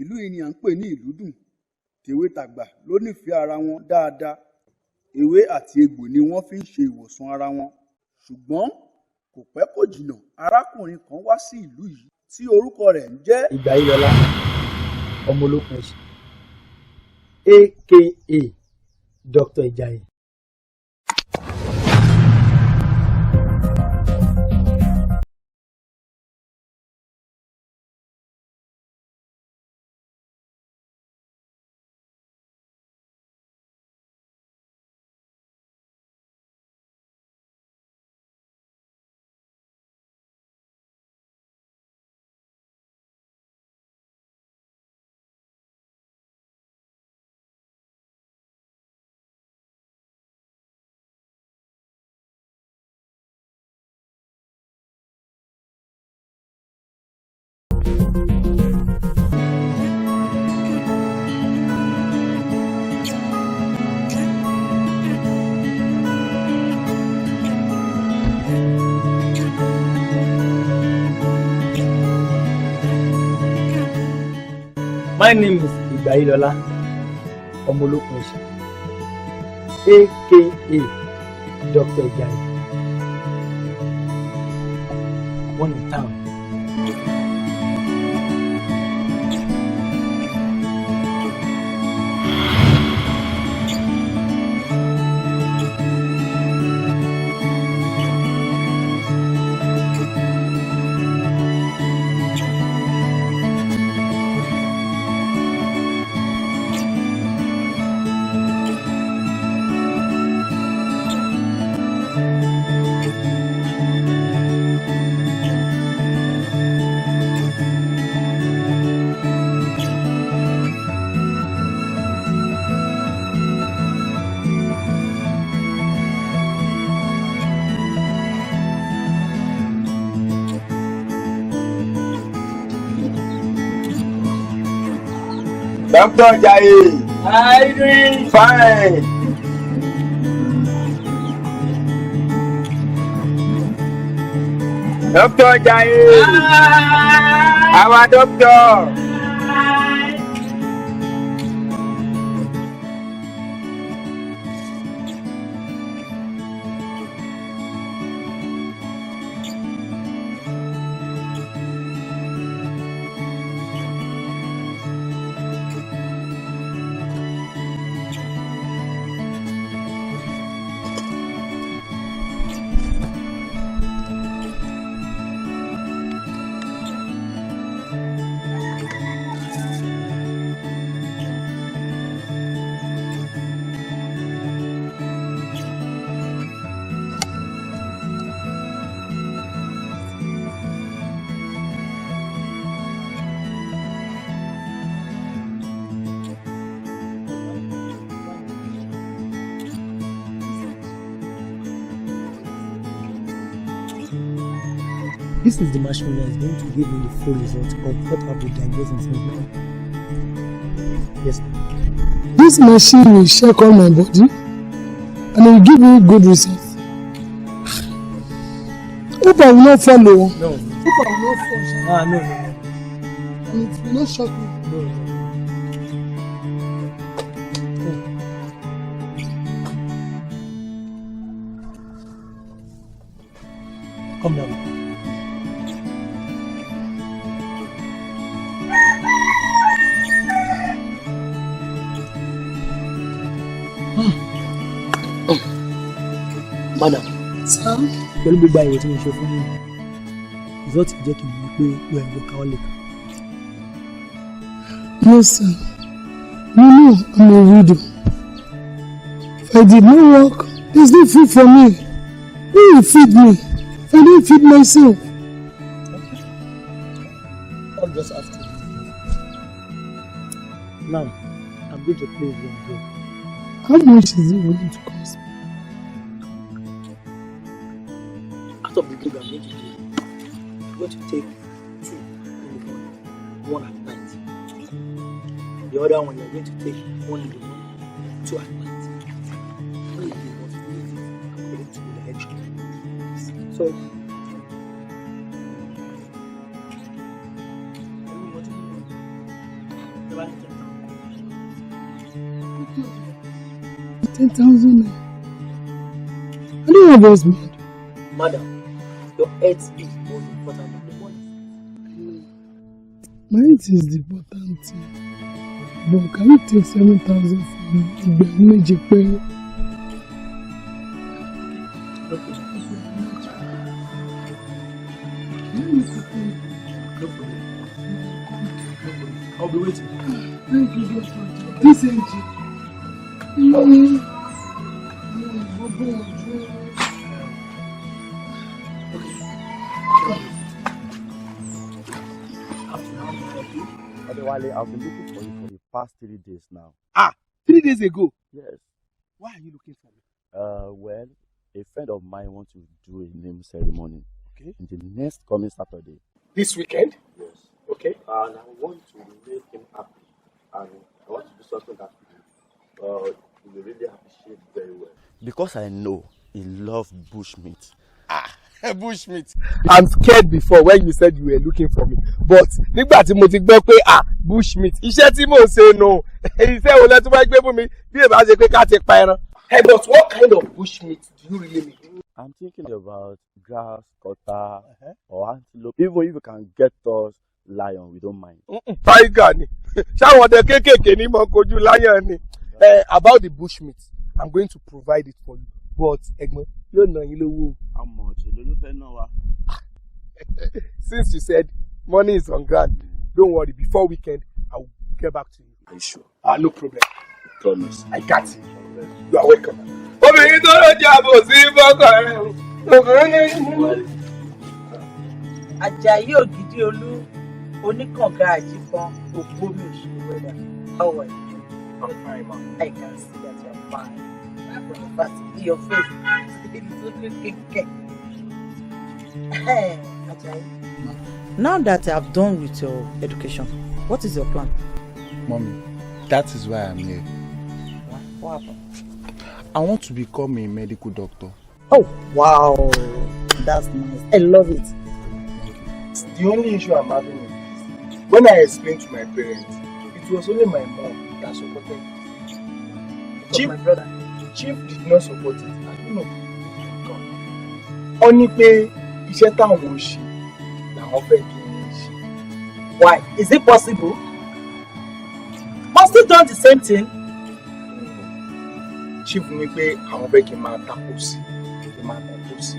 Ìlú yìí ni à ń pè ní Ìlúdùn. Tèwe tàgbà ló nífẹ̀ẹ́ ara wọn dáadáa. Ewé àti egbò ni wọ́n fi ń ṣe ìwòsàn ara wọn. Ṣùgbọ́n kò pẹ́ kò jìnnà, arákùnrin kan wá sí ìlú yìí tí orúkọ rẹ̀ ń jẹ́ Ìgbàyílọlá ọmọ olókun ẹṣin, aka Dr. Ìjàyè. My name is Ìgbàyílọlá ọmọ olókun ẹṣin, aka Dr. Ìjàyè. One in town. Dr. Jaye. How you doing? Fine. Dr. Jaye. Our doctor. This is the machine that is going to give me the full result of what I've been diagnosing since now. Yes. This machine will check all my body and it will give me good results. Hope I will not follow. No. Hope I will not fall. Ah, no, no, no. And it will not shock me. No, no. Come down. Madam, Sir? Pẹ̀lú gbogbo àyẹ̀wò tí mo ṣe fún yín, result jẹ́ kí n mọ̀ pé you are a workaholic. No, sir. You know I'm a widow. If I did not work, there's no food for me. Who will feed me if I don't feed myself? All just have to. Now, I'm going to place you on drug. How much is it going to cost me? Out of the drug I'm going to give you, I'm going to take 2 in the morning, 1 at night. The other one, you're going to take 1 in the morning, 2 at night. Please, you must use it according to the direction. So, Tó bá ní 10,000. 10,000 naira. I don't have husband. Madam, your health is more important than the money. My health is the important thing. But can you take 7,000 from me? Ẹgbẹ̀rún méje péré. No problem. No problem. No problem. I'll be waiting. Thank you, doctor. This engine. Mm. Gbogbo ojú. Okay. After now, thank you. Adewale, I've been looking for you for the past 3 days now. Ah, 3 days ago. Yes. Why are you looking for me? Well, a friend of mine wants to do a name ceremony in the next coming Saturday. This weekend? Yes. Okay. And I want to make him happy. And I want to do something that he will really appreciate very well. Because I know he loves bushmeat. Bushmeat. I'm scared before when you said you were looking for me, but nígbà tí mo ti gbọ́ pé, ah, bushmeat, iṣẹ́ tí mò ń ṣe nù, iṣẹ́ wo lẹ tún fẹ́ gbé fún mi bí èbá ṣe pé ká ti pa ẹran. Hey, but what kind of bushmeat do you really mean? I'm thinking about grass cutter or antelope. Even if you can get us lion, we don't mind. Tiger ni ṣáwọn ọdẹ kéékèèké ní mọ kojú lion ni. About the bushmeat, I'm going to provide it for you, but ẹ̀gbọ́n yóò ná yín lówó o. How much? Èló ló fẹ́ ná wa? Since you said money is on ground, don't worry, before weekend I will get back to you. Are you sure? Ah, no problem. Promise. I got it. You are welcome. Obìnrin tó ló jẹ àbò sí fọkàn rẹ o. Àjàyí Ògìdì Olú oníkànga àjíkan ògbómi òṣèlú wẹ́dà. How are you? I'm fine, ma. I can see that you are fine. From the fact your face is looking kékeré. Àjàyí. Now that I've done with your education, what is your plan? Mommy, that is why I'm here. Why? What happened? I want to become a medical doctor. Oh, wow. That's nice. I love it. The only issue I'm having is this. When I explained to my parents, it was only my mom that supported it. Chief, my brother. Chief did not support it. I don't know. Wọ́n ní pé iṣẹ́ táwọn ń ṣe làwọn fẹ́ kí n ṣe. Why? Is it possible? Must you done the same thing? Chief ní pé àwọn fẹ́ kí n máa ta pósí, kí n máa ta pósí.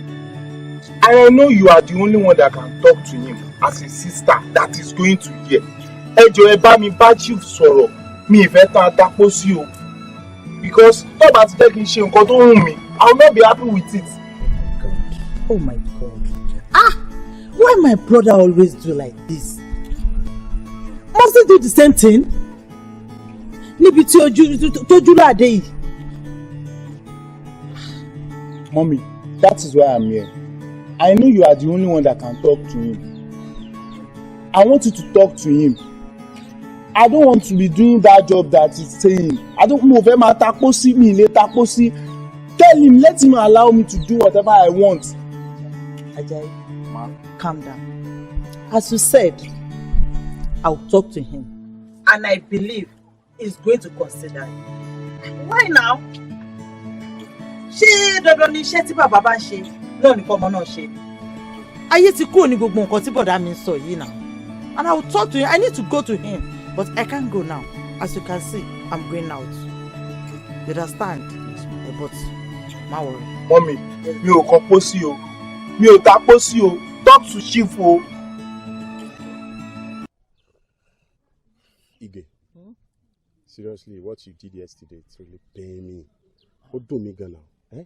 And I know you are the only one that can talk to him as a sister that is going to hear. Ẹ jọ̀ọ́, ẹ bá mi bá chief sọ̀rọ̀, mi ì fẹ́ tán atapósí o. Because tó bá ti jẹ́ kí n ṣe nǹkan tó wù mí, I will not be happy with it. Oh my God. Ah! Why my brother always do like this? Must he do the same thing? Níbi tí ojú tójú láàdé yìí. Mommy, that is why I'm here. I know you are the only one that can talk to him. I want you to talk to him. I don't want to be doing that job that he's saying. I don't know fẹ́ máa ta pósí, mi lè ta pósí. Tell him, let him allow me to do whatever I want. Ajayi, Ma. Calm down. As you said, I'll talk to him. And I believe he's going to consider it. Why now? Ṣé dandan ni iṣẹ́ tí bàbá bá ń ṣe náà ní kọ́mọ náà ṣe ni? Ayé ti kúrò ní gbogbo nǹkan tí bọ̀dá mi ń sọ yìí now. And I will talk to him. I need to go to him. But I can't go now. As you can see, I'm going out. You understand? Eh, but má worry. Mommy, mi ò kàn pósí o. Mi ò ta pósí o. Talk to chief o. Ige, seriously, what you did yesterday, it's really pain me. Ó dùn mí gan now. Eh?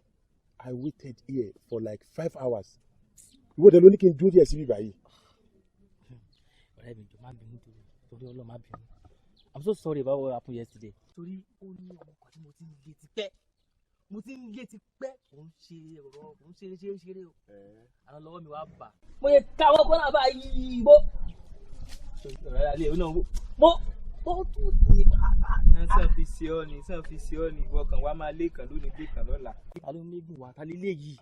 I waited here for like 5 hours. Ìwọ dẹ̀ ló ní kí n dúró díẹ̀ síbí báyìí. Ọ̀rẹ́ mi, jọ̀ọ́ má bínú, torí torí Ọlọ́run, má bínú. I'm so sorry about what happened yesterday. Torí ó ní ọmọ kan tí mo ti ń lé tipẹ́, mo ti ń lé tipẹ́, kò ń ṣe ọ̀rọ̀, kò ń ṣeré ṣeré ṣeré o. Àná lọ́wọ́ mi wá bà. Mo yẹ káwọ́ kọ́nà báyìí bó. Ọ̀rẹ́ alẹ́ ìwé náà mo tún ti. Ẹ sàn fi ṣe ọ ni, sàn fi ṣe ọ ni, ìwọ kan wàá máa lé kan lónìí, lé kan lọ́la. Ta ló mégùn wá? Ta lé léyìí?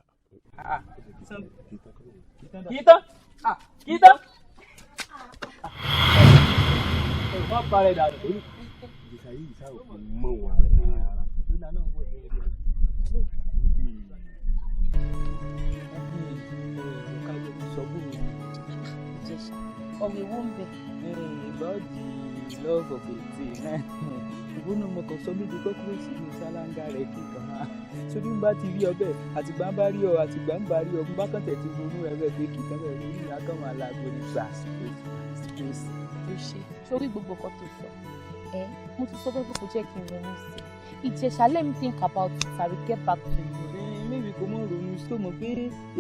Ah, Kì í tán, kì í tán. Wọ́n parẹ́ dànù. Ìjẹ̀ṣà yìí sáà kò mọ̀ wọn rẹ̀ rárá. Ìjẹ̀ṣà, ọ̀rọ̀ èwo ń bẹ? About the love of a thing. Ìbónú mo kàn sọ mí di kọ́kúrò sínú ṣáláńgá rẹ̀ kí nǹkan máa. Sórí ń bá ti rí ọbẹ̀, àtìgbà ń bá rí ọ, àtìgbà ń bá rí ọ, ń bá kàn tẹ̀ ti ronú rẹ̀ bẹ́ẹ̀ pé kì í tán bẹ́ẹ̀ lórí ìyá kan máa laago ní gbà space. Ó ṣe sórí gbogbo nǹkan tó sọ ẹ, mo ti sọ fẹ́ pé kò jẹ́ kí n ronú sí i. Ìjẹ̀ṣà, let me think about it, I will get back to you. Maybe kò mọ̀ ronú sí tó mọ̀ pé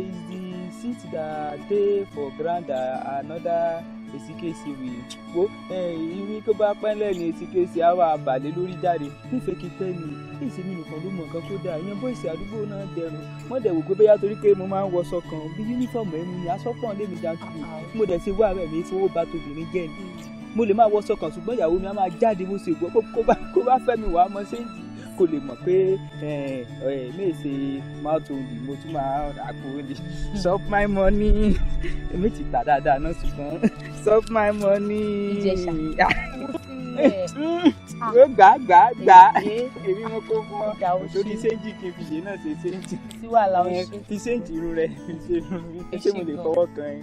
is the seat that dey for ground another esikesi will wo ìwé tó bá pẹ́ lẹ́nu esikesi á wà balẹ̀ lórí jáde. Nífẹ̀ẹ́ kí tẹ́ mi èsì mi nìkan ló mọ̀ nǹkan tó dáa ìyẹn bóìsì àdúgbò náà dẹrùn wọ́n dẹ̀ wò pé bóyá torí pé mo máa ń wọṣọ kan bí yúnífọ̀mù ẹ̀mú ni aṣọ pọ̀ lé mi janturu. Mo dẹ̀ ṣe wá rẹ̀ mi fowó ba tobìnrin jẹ́ ni mo lè máa wọṣọ kan, ṣùgbọ́n ìyàwó mi á máa jáde bó ṣe gbọ́ kó bá fẹ́ mi wàá mọ séǹjì kó lè mọ̀ pé méèṣe mouth only, mo tún máa àpò only. Chop my money, èmi ti tà dáadáa náà, ṣùgbọ́n chop my money. Ìjẹ̀ṣà. Ó gbà gbà gbà, èmi mo kó fún ọ torí séǹjì kí n fi ṣe náà ṣe séǹjì. Sí wàhálà, ó ṣe. Fi séǹjì irun rẹ fi ṣe irun mi. Ṣé mo lè fọwọ́ kan ẹ?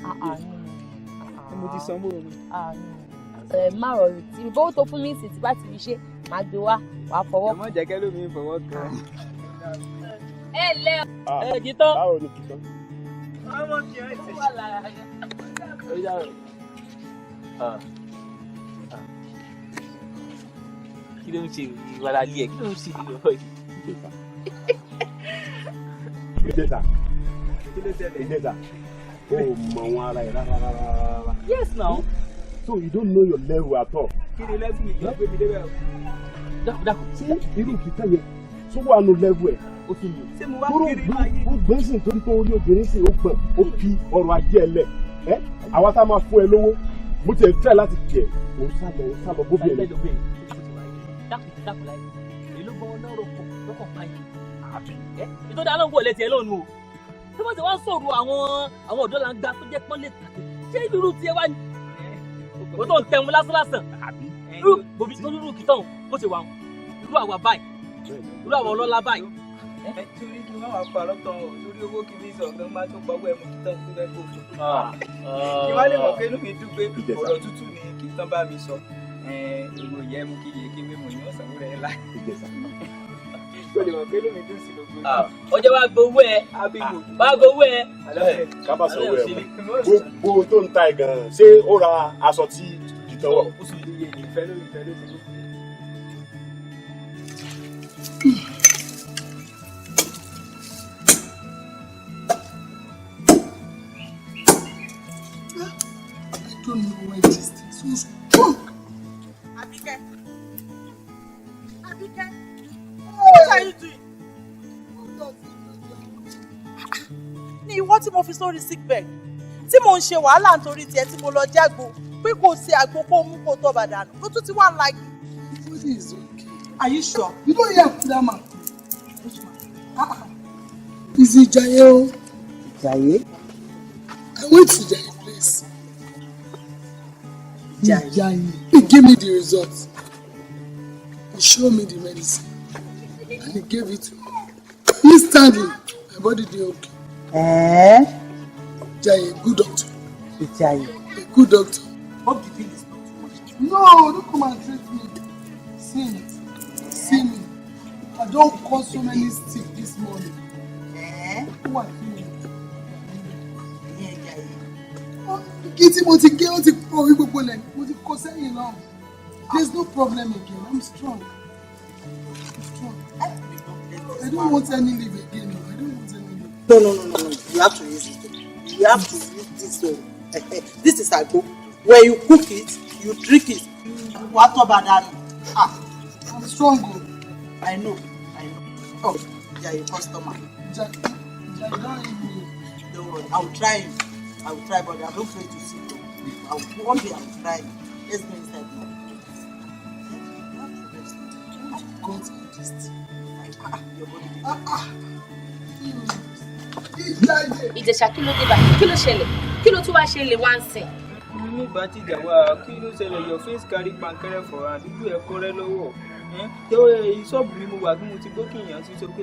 Mo ti sanwó mi. Ẹ má rọrùn tí bówó tó fún mi sì ti bá ti fi ṣe máa gbé wá, wàá fọwọ́. Ẹ má jẹ́ kẹ́ lómi fọwọ́ kan. Ẹ lẹ. Ẹ kìtọ́. Báwo ni kìtọ́? Ọmọ kì í ṣe. Wà lára rẹ. Ó yà rẹ̀. Kí ló ń ṣe ìwàlá ilé ẹ? Kí ló ń ṣe ìwọ yìí? Ìjẹ̀ṣà. Kí ló ṣẹlẹ̀? Ìjẹ̀ṣà. O mọ̀ wọn ara ẹ̀ rárá rárá rárá. Yes now. So you don't know your level at all. Kí ni level mi? Kí ló gbé mi débẹ̀ o? Dákun dákun. Ṣé irú kìtọ́ yẹn tó wà nù level ẹ̀? Ó tún yìí. Ṣé mo wá Tóró kiri máa yé? ó gbọ́n sí nítorí pé orí obìnrin sì ó gbọ̀n, ó fi ọrọ̀ ajé ẹ lẹ̀. Ẹ́ àwa tá a máa fún ẹ lówó, mo tiẹ̀ try láti tiẹ̀, òun sálọ, òun sálọ bóbìnrin. Dákun dákun láyé. Èló gan-an náà rò pọ̀ lọ́kàn báyìí. Àbí ẹ́ ìtọ́jú aláǹgbò ọ̀lẹ́ tiẹ̀ lọ́nu o. Tí wọ́n ti wá ń sọ̀rọ̀ àwọn ọ̀dọ́ là ń gba tó jẹ́ pọ́n lè tàbí. Ṣé irú tiẹ̀ wá ni? Wọ́n tó ń tẹun lásán lásán. Àbí? Irú bòbí tó rúrú kìtàn bó ṣe wà wọn. Irú àwa báyìí. Irú àwọn ọlọ́lá báyìí. Ẹ torí kí wọ́n wá parọ́ tán o, torí owó kí mi sọ gan máa tó pawọ́ ẹmu kìtàn tó fẹ́ kó fún. Kí wọ́n lè mọ̀ pé inú mi dùn pé ọ̀rọ̀ tútù ni kìtàn bá mi sọ. Èrò ìyá ẹmu kí yẹ kí mímu ní ọ̀sán rẹ̀ la. Ìjẹ̀ṣà. Kó lè mọ̀ pé inú mi dùn sí gbogbo. Ọjọ́ wa gbowó ẹ. Wá gbowó ẹ. Kábà sanwó ẹ mọ́. Gbogbo tó ń ta ẹ̀ gan-an, ṣé ó ra aṣọ tí kìtọ́ wọ̀? Ìfẹ́ ló ìfẹ́ ló ti kú. I don't know why this thing so strong. Abike. Abike. What are you doing? Ní ìwọ tí mo fi sórí sick bed, tí mo ń ṣe wàhálà nítorí tiẹ̀, tí mo lọ jágbo pé kò ṣe àgbo kó mú kó tọ́ bàdànù, ó tún ti wà láàgì. Everybody is okay. Are you sure? You don't hear that man. Ah, ah. Is Ijaye o? Ijaye? I went to Ijaye place. Ijaye. He gave me the result. He showed me the medicine. And he gave it to me. Instantly, my body did okay. Eh? Ijaye, good doctor. Ijaye. A good doctor. Hope the bill is not too much. No, don't come and treat me. See me. See me. I don cut so many stick this morning. Eh? Ó wà kí ni? Ìyẹn Ijaye. Igi tí mo ti gé ó ti pọ̀ orí gbogbo lẹ̀, mo ti kó sẹ́yìn náà. There is no problem again. I'm strong. I'm strong. I don't want any leave again. No. I don't want any leave. No, no, no, no, no. You have to use it. You have to use this one. This is agbo. When you cook it, you drink it. Wàá tọ́ bàdànù. Ah, I'm strong o. I know, I know. Oh, you are a customer. Ijaye, Ijaye don leave me. Don't worry, I will try him. I will try, but I don't pray to see you. I will, one day I will try him. Let's go inside now. You have to rest. God, this thing. Ah, your body dey. Ah, ah. Ijaye. Ìjẹ̀ṣà, kí ló dé báyìí? Kí ló ṣẹlẹ̀? Kí ló tún wá ṣe lè wá ń sìn? Mi bá ti jà wá, kí ló ṣẹlẹ̀? Your face carry pankẹ́rẹ́ for hand, ojú ẹ̀ kọ́rẹ́ lọ́wọ́. Tó ṣọ́ọ̀bù mi mo wà kí mo ti gbọ́ kí èèyàn ti sọ pé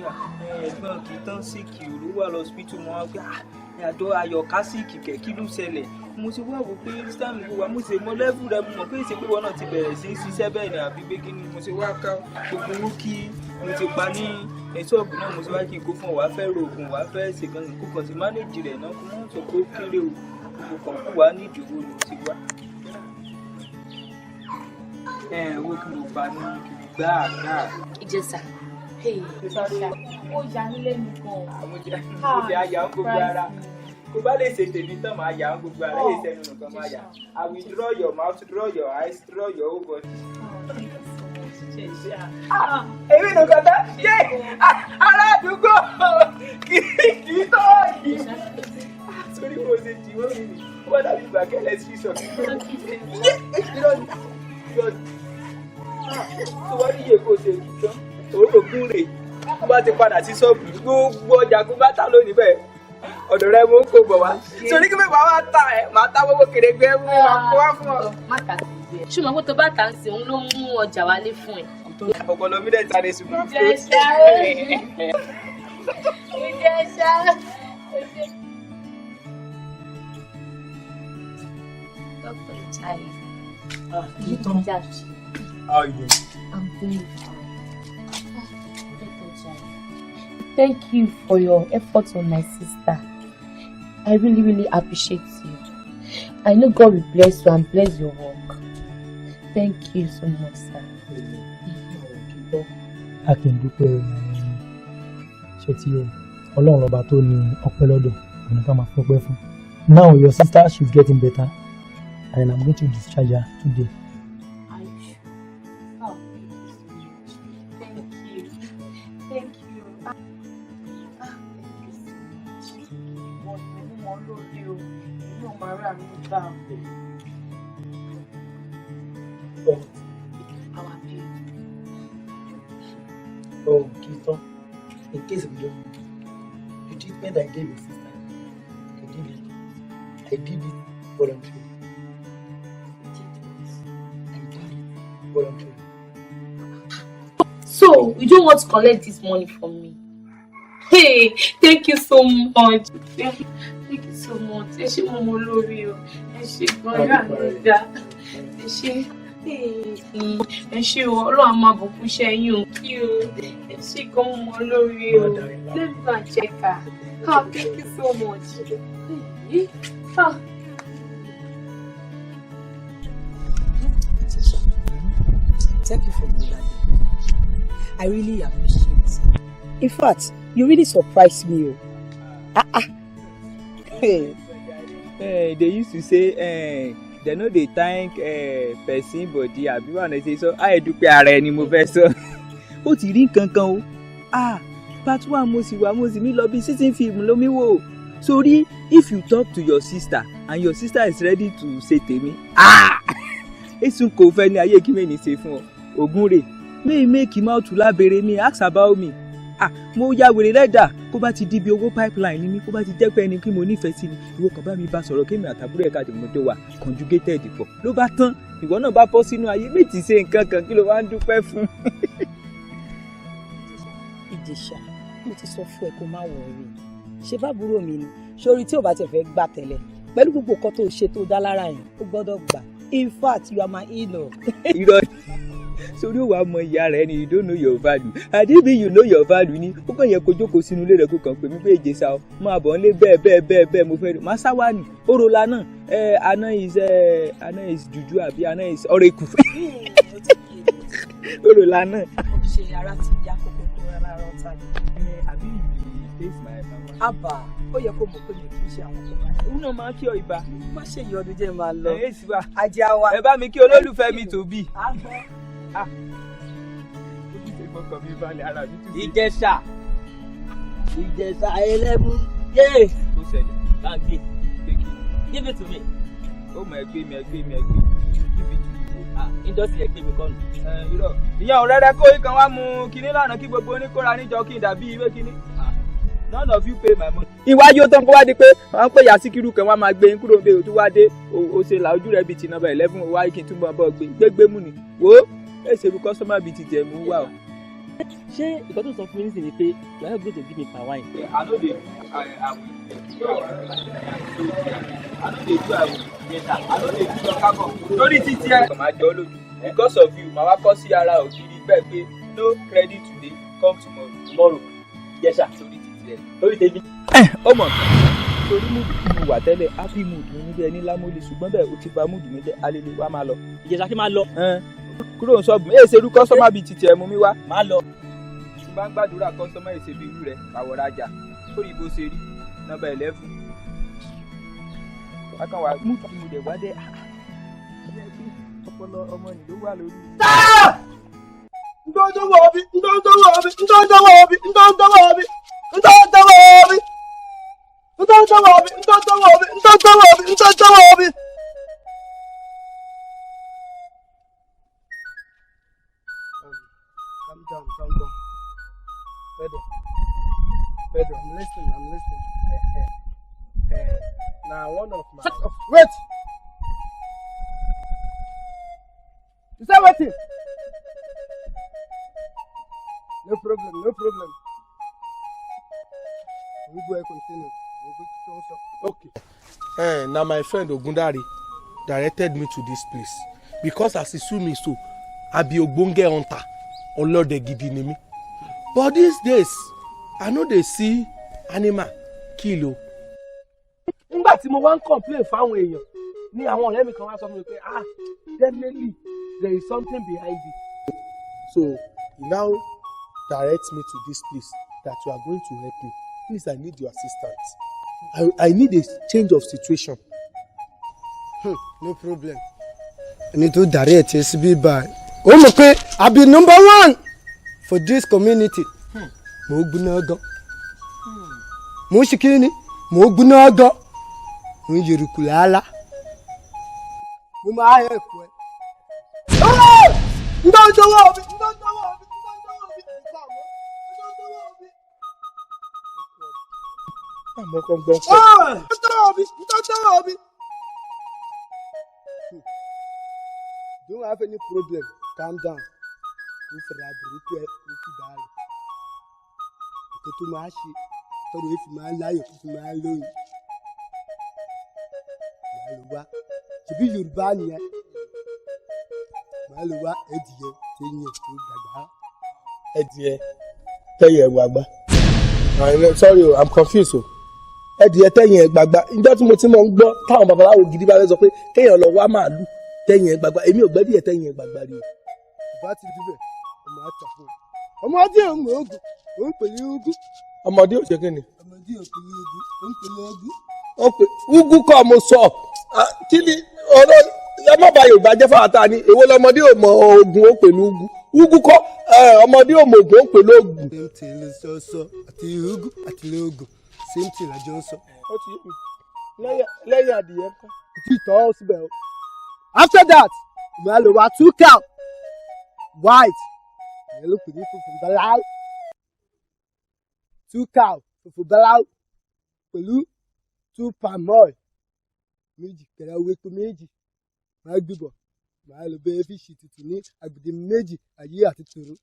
ẹ̀gbọ́n kì í tán sick ló wà lọ hospital mọ́ pé àjọ ayọ̀ká sick kẹ̀, kí ló ṣẹlẹ̀? Mo ti wá wò pé time wo wà, mo sì mọ level rẹ, mo mọ̀ pé ìṣe pé wọn náà ti bẹ̀rẹ̀ sí í ṣiṣẹ́ bẹ́ẹ̀ ni àbí pé kí ni. Mo ṣe wá ká gbogbo owó kí mo ti pa ní ṣọ́ọ̀bù náà, mo ṣe wá kí n kó fún ọ, wàá fẹ́ ro oògùn, wàá fẹ́ ṣèkan, kó kàn sí manage rẹ̀ náà, kó mọ̀ sọ pé ó kéré o, kó kàn kú wá ní ìdúró ni mo ti wá. Ẹ owó kí mo pa ní kí n gbá gbá. Ìjẹ̀ṣà, ó yà mí lẹ́nu gan-an. Mo jẹ́ àyà ń gbogbo ara, kó bá lè ṣe tèmi tán, máa yà ń gbogbo ara, èyí sẹ́nu nìkan máa yà. I will draw your mouth, draw your eyes, draw your whole body. Èmi nìkan tán yé ará àdúgbò kì í tọ́ yìí sórí bó ṣe dì wọ́n mi nì, ó wá dàbí ìgbà kẹlẹ́ sí sọ yé. Irọ́ ni, irọ́ ni. Tó wá níyè kó ṣe kì tán òórùn rè, kó bá ti padà sí ṣọ́ọ̀bù, gbogbo ọjà kó bá tà lónìí bẹ́ẹ̀, ọ̀dọ̀ rẹ mo ń kó bọ̀ wá sórí kí mẹ́wàá wá ta ẹ̀ máa tá gbogbo kèrègbè mú wa kó wá fún ọ. Má tà sí ẹ, ṣùgbọ́n pé tó bá tà ń sìn, òun ló mú ọjà wálé fún ẹ. Ọpọlọ mi dẹ̀ sáré ṣùgbọ́n. Ìjẹ̀ṣà, Ìjẹ̀ṣà. Dr. Ichaye. Ah, Kitan. How are you doing? I'm doing fine. Ah, Dr. Ichaye, thank you for your efforts on my sister. I really, really appreciate you. I know God will bless you and bless your work. Thank you so much, sir. A kì í dúpẹ́ ẹni ṣé tí ẹ Ọlọ́run lọ́ba tó ní ọpẹ́ lọ́dọ̀ òun ká máa fọpẹ́ fún. Now your sister, she's getting better and I'm going to discharge her today. Are you sure? Oh, thank you so much. Thank you. Thank you. Ah, ah, thank you so much. Wọ́n ní mo mọ̀ lórí o, èmi ò máa rà mí gbà o. Our babe. Oh, Kitan, in case you don't know, the treatment I gave your sister, I did it voluntarily. I did it voluntarily. So, you don't want to collect this money from me? Hey, thank you so much. Thank you so much. Ẹ ṣé, mo mọ lórí o. Ẹ ṣé gan-an, yóò àmì dá. Ẹ ṣé. Ẹ ṣé o, Ọlọ́run á máa bùkún iṣẹ́ yín o. Kí o, ẹ ṣé gan, mo mọ lórí o. Let me go and check her. Ah, thank you so much. Hey, ah. Thank you for the other day. I really appreciate. In fact, you really surprised me. Oh. Ah, ah. Hey. They used to say they no dey thank person body, àbí wà ní ṣe sọ àìdúpẹ́ ara ẹni. Mo fẹ́ sọ ó ti rí nǹkan kan o. Ah, part one mo sì wà, mo sì mí lọ bí season film ló mi wò sórí. If you talk to your sister and your sister is ready to ṣe tèmi, ah, èsùn kò fẹ́ ní ayé kí mẹ́ni ṣe fún ọ ògùn rè may make mouth lábẹ́rẹ́ mi, ask about me. Ah, mo ya wèrè lẹ́dà kó bá ti di bí owó pipeline ni mi, kó bá ti jẹ́ pé ẹni kí mo nífẹ̀ẹ́ sí ni, ìwọ kàn bá mi bá sọ̀rọ̀, kémi àtàbúrò ẹ̀ka jùmọ̀ wà conjugated pọ̀, ló bá tán. Ìwọ náà bá bọ́ sínú ayé méjì, ṣe nǹkan kan, kí ló wá ń dúpẹ́ fún. Ìjẹ̀ṣà, mo ti sọ fún ẹ kó má worry. Ṣe bábúrò mi ni sórí tí ò bá tiẹ̀ fẹ́ gbà tẹ́lẹ̀, pẹ̀lú gbogbo nǹkan tó ṣe tó dá lára yẹn, ó gbọ́dọ̀ gbà. In fact, you are my in-law. Irọ́ sórí òwò àmọ́ ìyá rẹ ni. You don't know your value. Àdébí you know your value ni ó kàn yẹ kó jókòó sínú ilé rẹ, kó kàn pè mí pé Ìjẹ̀ṣà o, máa bọ̀ nílé, bẹ́ẹ̀ bẹ́ẹ̀ bẹ́ẹ̀ bẹ́ẹ̀, mo fẹ́ rí màá sáwá ni òròlà náà. Ẹ àná is ẹ àná is juju àbí àná is ọ̀rẹ́kù òròlà náà. Ṣe ara ti yá kókó kó rárá ọ̀tá ni. Àbí you taste my mama. Àbà, ó yẹ kó mọ̀ pé mi kì í ṣe àwọn ọkọ̀ báyìí. Òun náà máa ń kí ọ ibà. Má ṣe ìyọnu, jẹ́ máa lọ. Ẹ èsì wa. Ajá wa. Ẹ bá mi kí olólùfẹ́ mi tó bí. Á gbọ́. Ojúṣe fọkàn mi balẹ̀, ara mi tún ṣe. Ìjẹ̀ṣà, Ìjẹ̀ṣà ẹlẹ́mú yéè. Ó ṣẹlẹ̀. Báńkì. Kéèkì. Give it to me. Ó mọ ẹgbẹ́ mi, ẹgbẹ́ mi, ẹgbẹ́ give it to you. Ah, industry ẹgbẹ́ mi kọ́nu. Ẹ irọ́, ìyá ọ̀rẹ́rẹ́ kó ikàn wá mu kinní lánàá kí gbogbo oníkóra níjọ kí n dàbí ìwé kinní. None of you pay my money. Ìwájú tó ń kó wá di pé wọ́n ń pè ya Síkírù kan, wọ́n máa gbé yín kúrò níbẹ̀. Tó wá dé, o ṣe là ojú rẹ̀ bíi ti number 11, wá kí n túbọ̀ bọ́ gbé gbégbé mú ni. Wo ẹ ṣe irú customer bíi ti jẹ̀ mú wá o. Ṣé ìkọ́ tó sọ fún mi nísìnyí ni pé you are not going to give me palm wine? I no dey do I no dey do away. I no dey do lọ́kàkọ̀. Torí títí ẹ̀. Màá jọ ọ́ lójú. Because of you, màá wá kọ́ sí ara ògiri bẹ́ẹ̀ pé no credit today, come tomorrow. Tomorrow. Yes, sir. Torí títí ẹ̀. Torí tèmi. Ó mọ̀ torí mood tí mo wà tẹ́lẹ̀, happy mood mi níbi ẹni lámúlì, ṣùgbọ́n bẹ́ẹ̀ o ti ba mood mi jẹ́ alele, wá máa lọ. Ìjẹ̀ṣà, kí máa lọ. Kúrò ń sọ́ọ̀bù èyí ṣerú customer bíi titi ẹ̀ mú mi wá. Máa lọ. Ṣùgbọ́n gbàdúrà customer èsè bíi irú rẹ̀ kàwọ̀ rajà sórí bó ṣe rí number 11. Wákàn wá mood tí mo dẹ̀ wá dé, ọpọlọ ọmọ nìló wà lórí. Ntọ́ntọ́wọ́ obi, ntọ́ntọ́wọ́ obi, ntọ́ntọ́wọ́ obi, ntọ́ntọ́wọ́ obi, ntọ́ntọ́wọ́ obi, ntọ́ntọ́wọ́ obi, ntọ́ntọ́wọ́ obi, ntọ́ntọ́wọ́ obi, ntọ́ntọ́wọ́ obi. Calm down, calm down. Pedro, Pedro, I'm listening, I'm listening. Now one of my. Shut up. Wait! You say wetin? No problem, no problem. We go continue. We go to talk. Okay. Now my friend Ogundari directed me to this place because as he see me so, I be ogbonge hunter, ọlọ́dẹ gidi ni mí. But these days, I no dey see animal kill o. Nígbà tí mo wá ń complain fáwọn èèyàn ní àwọn ọ̀rẹ́ mi kan wá sọ fún mi pé, ah, definitely there is something behind it. So he now direct me to this place that you are going to help me. Please, I need your assistance. I need a change of situation. No problem. Ẹni tó darí ẹ̀ tiẹ̀ síbí báyìí, ó mọ̀ pé I be number one for this community. Mo gbóná gan. Mo ń ṣe kí ni? Mo gbóná gan. Mo ń yèrùkù làálàá. Mo máa help ẹ. Ntọ́ntọ́wọ́ obi, ntọ́ntọ́wọ́ obi, ntọ́ntọ́wọ́ obi, ntọ́ntọ́wọ́ obi. Àmọ́ kan gbọ́n kọ́. Ntọ́ntọ́wọ́ obi, ntọ́ntọ́wọ́ obi. Don't have any problem. Calm down. Kò fẹ̀rẹ̀ àbúrúkú ẹ kò fi báàlì. Nǹkan tó máa ṣe tọ́rọ èéfì máa ń láyọ̀ tó fi máa ń lóyún. Màá lọ wá. Ṣèbí Yorùbá nìyẹn. Màá lọ wá ẹdìyẹ téyìn tó gbàgbá. Ẹdìyẹ tẹyẹ gbàgbá. Sorry o, I'm confused o. Ẹdìyẹ tẹyìn gbàgbá. Ìjọ́ tí mo ti máa ń gbọ́ táwọn babaláwo gidi bá fẹ́ sọ pé kéèyàn lọ wá màálù tẹyìn gbàgbá, èmi ò gbẹ́dìyẹ tẹyìn gbàgbá rí o. Bá ti dúbẹ̀, ọmọ àtà fún un. Ọmọdé ò mọ ogun, ò ń pè ní ogun. Ọmọdé ò ṣe kí ni? Ọmọdé ò pè ní ogun, ò ń pè ní ogun. Ó pè ugu kọ́ mo sọ. Kí ni ọ̀rọ̀ ẹ má ba Yorùbá jẹ́ fáwọn ta ni èwo lọmọdé ò mọ ogun ó pè ní ugu. Ugu kọ́, ọmọdé ò mọ ogun ó pè lóògùn. Same thing ló sọ sọ àti ugu àti lóògùn, same thing làjọ ń sọ. Ó ti yé mi. Lẹ́yìn adìyẹ ńkọ́? Tí ìtọ́ síbẹ̀ o. After that, màá lò wá two cow white, ìyẹn ló pè ní funfun báláú. Two cow funfun báláú pẹ̀lú two palm oil méjì kẹrẹ owó epo méjì, màá gbìbọ̀, màá lò bẹ́ẹ̀ fi ṣì tutù ní agbèdè méjì ayé àti tòró.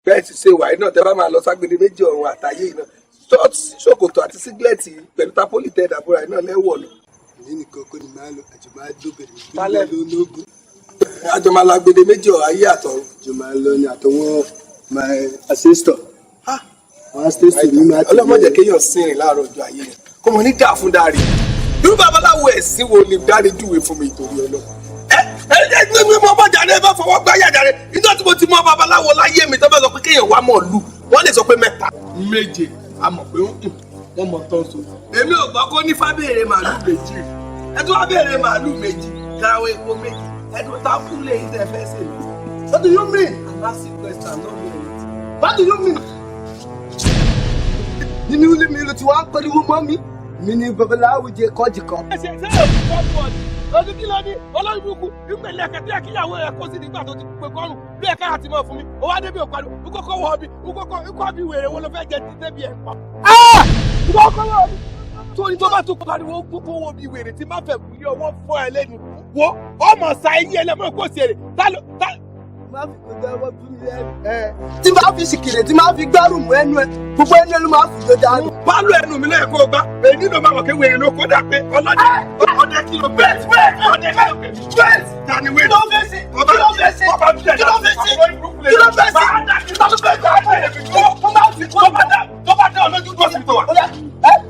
Bẹ́ẹ̀ ti ṣe wàyí náà, tẹ́ bá máa lọ ságbede méjì ọ̀run àtàyè náà, ṣọ́ọ̀tì, ṣòkòtò àti sígílẹ̀tì pẹ̀lú tápólì tẹ́ dàbúrà náà lẹ́wọ̀ lọ. Èyí nìkan kọ́ ni màá lọ, àjọ máa dóbẹ̀rẹ̀ Tálẹ̀. lógún. Àjọ máa la gbede méjì ọ̀run ayé àtọ̀run. Àjọ máa lọ ní àtọwọ́ my ancestor. Wọn ancestor mi máa tẹ̀lé. Ọlọ́mọ jẹ́ kéèyàn sìnrìn láàárọ̀ ọjọ́ ayé rẹ̀ kó mọ ní dà fún dáre. Irú babaláwo ẹ̀sìn wo ni dáre júwe fún mi ìtòrí ọlọ́? Ẹ ẹ ẹ gbé mọ ọmọ jàre, ẹ bá fọwọ́ gbá yà jàre. Nígbà tí mo ti mọ babaláwo láyé mi tó fẹ́ sọ pé kéèyàn wá mọ̀ lù, wọ́n lè sọ pé mẹ́ta. Méje, a mọ̀ pé wọ́n mọ̀ tán so. Èmi ò gbọ́ kó ní fábẹ́ẹ̀rẹ̀ màálù méjì. Ẹ tún wá béèrè màálù méjì, garawa epo méjì, ẹ tún tá kú lè yí tẹ fẹ́ sè lọ. What do you mean? I'm asking question, I'm not hearing it. What do you mean? Nínú ilé mi ló ti wá ń pariwo mọ́ mi. Mi ni babaláwo jẹ kọ́jì kan. Ṣé ṣé òkú fọ́ọ̀mù ọ̀dì? Ojú kí ló ní olórí burúkú ìpele ẹ̀kẹ́ tó yẹ kíyàwó rẹ̀ kó sí nígbà tó ti pè kọ́rùn bí ẹ̀ka àti mọ̀ fún mi. Ó wá débi òpàdé, ukókó wọ bí, ukókó ikọ́ bí wèrè wo ló fẹ́ jẹ ti débi ẹ̀ pa. Ukókó wọ bí. Torí tó bá tún pariwo kókó wo bí wèrè tí má fẹ́ wúlé ọwọ́ fọ́ ẹ lẹ́nu. Wo ọmọ sa eyín ẹlẹ́mọ̀ kó sí èrè. Tá ló tá. Má fi kọjá ọwọ́ tún mi lẹ́nu. Tí bá fi ṣìkìrì tí máa fi gbárùn mú ẹnu ẹ, gbogbo ẹnu ẹ ló máa fi jọ dànù. Pálọ̀ ẹnu mi lẹ́yìn kó o gbá. Èyí ló máa wọ̀ kí wèrè ló kó dà pé ọlọ́dẹ ọdẹ kí ló bẹ́ẹ̀ ọdẹ kí ló bẹ́ẹ̀ tani wèrè. Kí ló fẹ́ ṣe? Kí ló fẹ́ ṣe? Kí ló fẹ́ ṣe? Kí ló fẹ́ ṣe? Kí ló fẹ́ ṣe? Tó bá dá ọ lójú dúró síbi tó wà.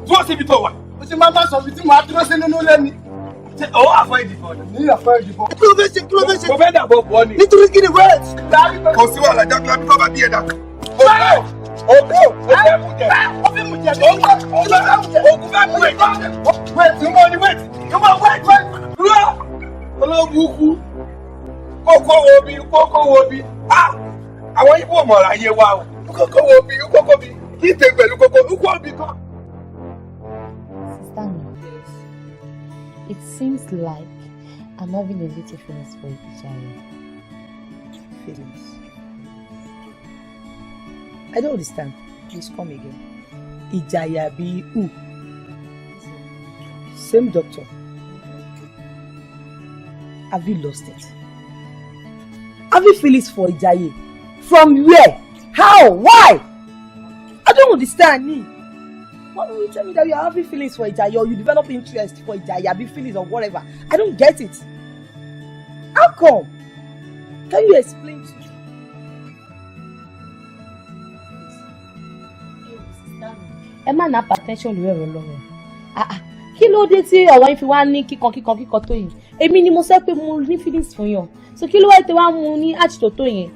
Dúró síbi tó wà. O ṣe máa bá sọ ibi tí màá dúró sí nínú ilé mi. O àfọ ìdìbò ni. Ní àfọ ìdìbò. Kí ló fẹ́ ṣe? Kí ló fẹ́ ṣe? Mo fẹ́ dàbọ̀ bọ̀ ni. Nítorí kí ni wait? Kò sí wàhálà jákèjá bí bàbá bí ẹ̀dá. Ògbó o fẹ́ mú jẹ. O fẹ́ mú jẹ. Ògùn fẹ́ mú jẹ. Ògùn fẹ́ mú jẹ. Wait, mo ní wait. Mo wait wait. Rúrà olóògùn kókó wo bí kókó wo bí. Àwọn Ibo mọ̀ra yé wa o. Kókó wo bí kókó bí. Kí n tẹ pẹ̀lú kókó kókó bí kọ́. Sister mi, it seems like I'm having a little feelings for Ijaye. Feelings? I don't understand. Please come again. Ijaye abi who? Same doctor. Have you lost it? Have you feelings for Ijaye? From where? How? Why? I don't understand me. Why will you tell me that you are having feelings for Ijaye or you develop interest for Ijaye, abi feelings or whatever? I don't get it. How come? Can you explain to me? Ẹ má ná attention lórí ọ̀rọ̀ lọ́rọ̀. Kí ló dé tí ọ̀rọ̀ yín fi wá ní kíkan kíkan kíkan tó yìí? Èmi ni mo sọ pé mo ní feelings fún yàn. So kí ló wáyé tí wàá mú ní àtìtò tó yẹn?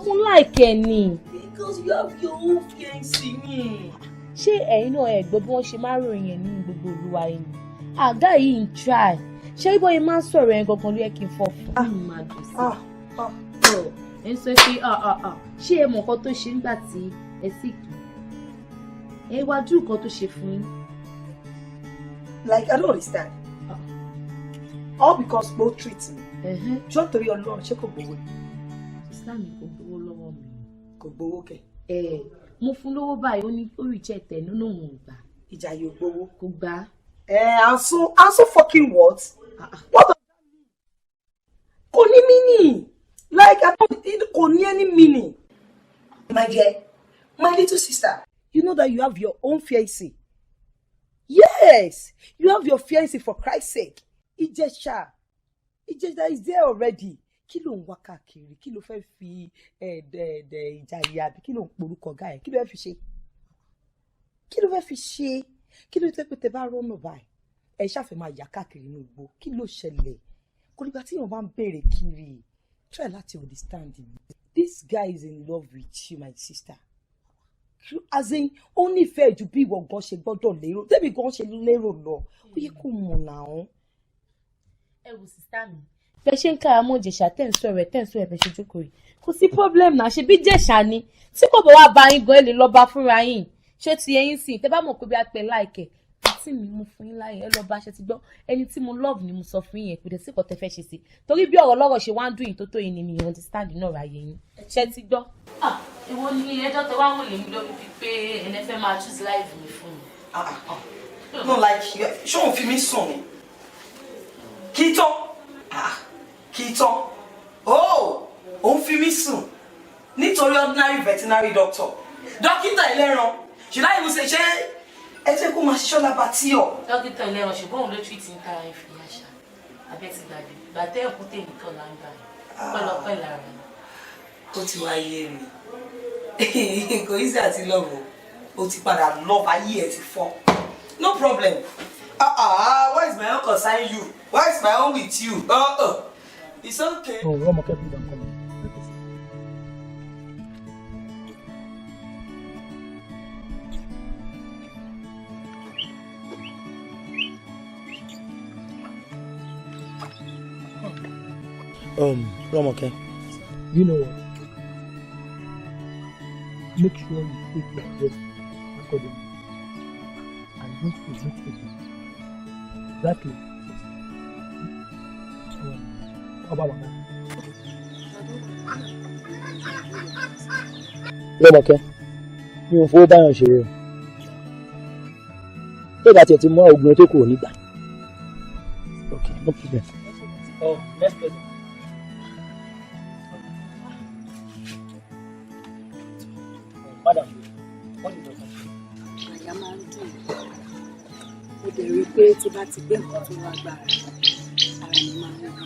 Mo like ẹ ni. Because you have your own fiancé ni. Ṣé ẹ̀yin náà ẹ gbọ́ bí wọ́n ṣe máa ń ròyìn ẹ̀ nínú gbogbo olúwa yìí ni? Àgá yìí ń try. Ṣé ibo yìí máa ń sọ̀rọ̀ ẹ̀ gangan ló yẹ kí n fọ́ fún? Máa dùn sí. Ẹ ń sọ pé ṣé ẹ mọ̀ nǹkan tó ṣe nígbà tí ẹ sì kì í? Ẹ wájú nǹkan tó ṣe fún yín. Like, I don't understand. All because Mo treat me. Ṣé nítorí Ọlọ́run ṣé kò gbowó ni? Islam kò gbowó lọ́wọ́ mi. Kò gbowó kẹ̀. Mo fún lówó báyìí ó ní ó reject ẹ̀ nínú òun ò gbà. Ìjàyè ò gbowó. Kò gbà. And so fucking what? What does that mean? Kò ní meaning. Like, I don't, kò ní any meaning. My dear, my little sister, you know that you have your own fiancé. Yes, you have your fiancé for Christ's sake. Ìjẹ̀ṣà, Ìjẹ̀ṣà is there already. Kí ló ń wá káàkiri? Kí ló fẹ́ fi Ìjàyè àbí kí ló ń porúkọ ọ̀gá ẹ̀? Kí ló fẹ́ fi ṣe? Kí ló fẹ́ fi ṣe? Kí ló tẹ́ pé tẹ bá rọ́nà báyìí? Ẹ ṣàfẹ́ máa yà káàkiri inú igbó. Kí ló ṣẹlẹ̀? Kò nígbà tí èèyàn bá ń béèrè kiri. Try láti understand me. This guy is in love with you, my sister. As in, ó nífẹ̀ẹ́ ju bí ìwọ gan ṣe gbọ́dọ̀ lérò, tẹ́bi gan ṣe lérò lọ, ó yẹ kó mọ̀ náà. Ẹ wò sister mi. Bẹ́ẹ̀ ṣe ń kára mọ́ Ìjẹ̀ṣà tẹ̀ ń sọ̀rọ̀ ẹ̀ tẹ̀ ń sọ̀rọ̀ ẹ̀ bẹ́ẹ̀ ṣe jókòó yìí. Kò sí problem náà, ṣe bí Ìjẹ̀ṣà ni. Tí kò bá wá bá yín gan, ẹ lè lọ bá fúnra yín. Ṣé ti ẹyin sìn? Tẹ́ bá mọ̀ pé bí a pẹ́ láìkẹ̀, àǹtí mi mo fún yín láyè, ẹ lọ bá ṣe ti gbọ́. Ẹni tí mo love ni mo sọ fún yín yẹn, kò dẹ̀ sí nǹkan tẹ́ fẹ́ ṣe sí. Torí bí ọ̀rọ̀ lọ́rọ̀ ṣe wá ń dùn yín tó tó yín ni mi understand náà ráyé yín. Ṣé ti gbọ́? Ìwọ ni ẹjọ́ tẹ wá ń wò lèmi lórí bíi pé ẹni fẹ́ máa choose life mi fún mi. No, like, ṣé òun fi mí sùn ni? Kì í tán. Kì í tán. Oh, òun fi mí sùn. Nítorí ordinary veterinary doctor. Dókítà ẹlẹ́ran. Should I even say ṣé ẹ jẹ́ kó máa ṣiṣọ́ lábàtí ọ̀? Dókítà ẹlẹ́ran ṣùgbọ́n òun ló treat ní tara ẹ̀ fi àṣà. Abẹ́ ti gbàgbé. Gbàtẹ́ ẹ̀kú tèmi kan là ń gbà yìí. Pẹ́lọpẹ́ lára. Ó ti wá yé mi. Kò easy àti love o. O ti padà love ayé ẹ ti fọ́. No problem. Why is my own concern you? Why is my own with you? It's okay. Oh, Romoke, please don't come in. Romoke. You know what? Make sure you take your dress accordingly and don't omit again. Exactly. How about mama? Lọ́mọkẹ́, mi ò fowó báyọ̀ ṣeré o. Tó bá tiẹ̀ ti mú oògùn tó kù nígbà. Okay, no problem. Oh, next person. Madam, what is your question? Àyà máa ń dùn mí. Mo dẹ̀ rí i pé tí bá ti gbé nǹkan tó lágbára, ara mi máa ń wú.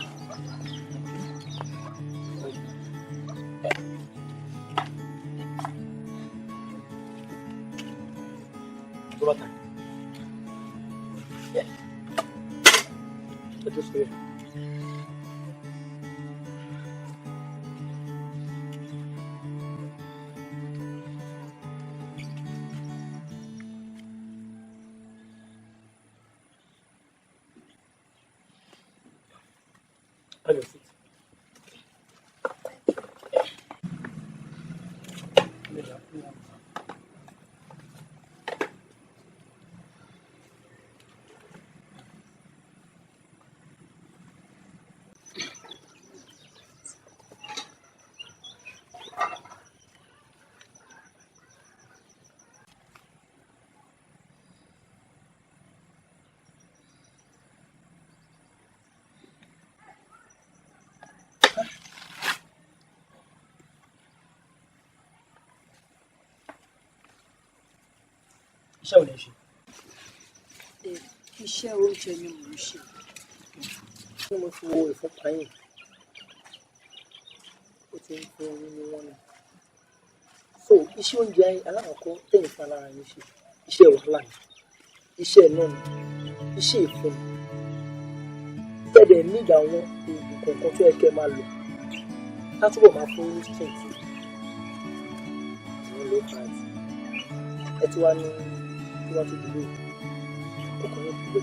Tó bá ta. Yeah. Ẹ tó sọ yẹ. Have your seat. Iṣẹ́ ò lè ṣe. Iṣẹ́ oúnjẹ ni mò ń ṣe. Bí mo fi wo ìfúnpá yìí, ó ti ń fún yín ní wọ́n náà. So iṣẹ́ oúnjẹ alákọ̀ọ́kọ́ tẹ̀yìn fún alára yín ṣe, iṣẹ́ wàhálà ni, iṣẹ́ náà ni, iṣẹ́ ìfúnni. Tẹ̀dẹ̀ nígbà àwọn oògùn kọ̀ọ̀kan tó yẹ kẹ́ ẹ máa lò látúbọ̀ máa fún yín ní strength. Ìyẹn ló fà á tí ẹ ti wá ní tí wọ́n ti dúró ọkùnrin tó gbé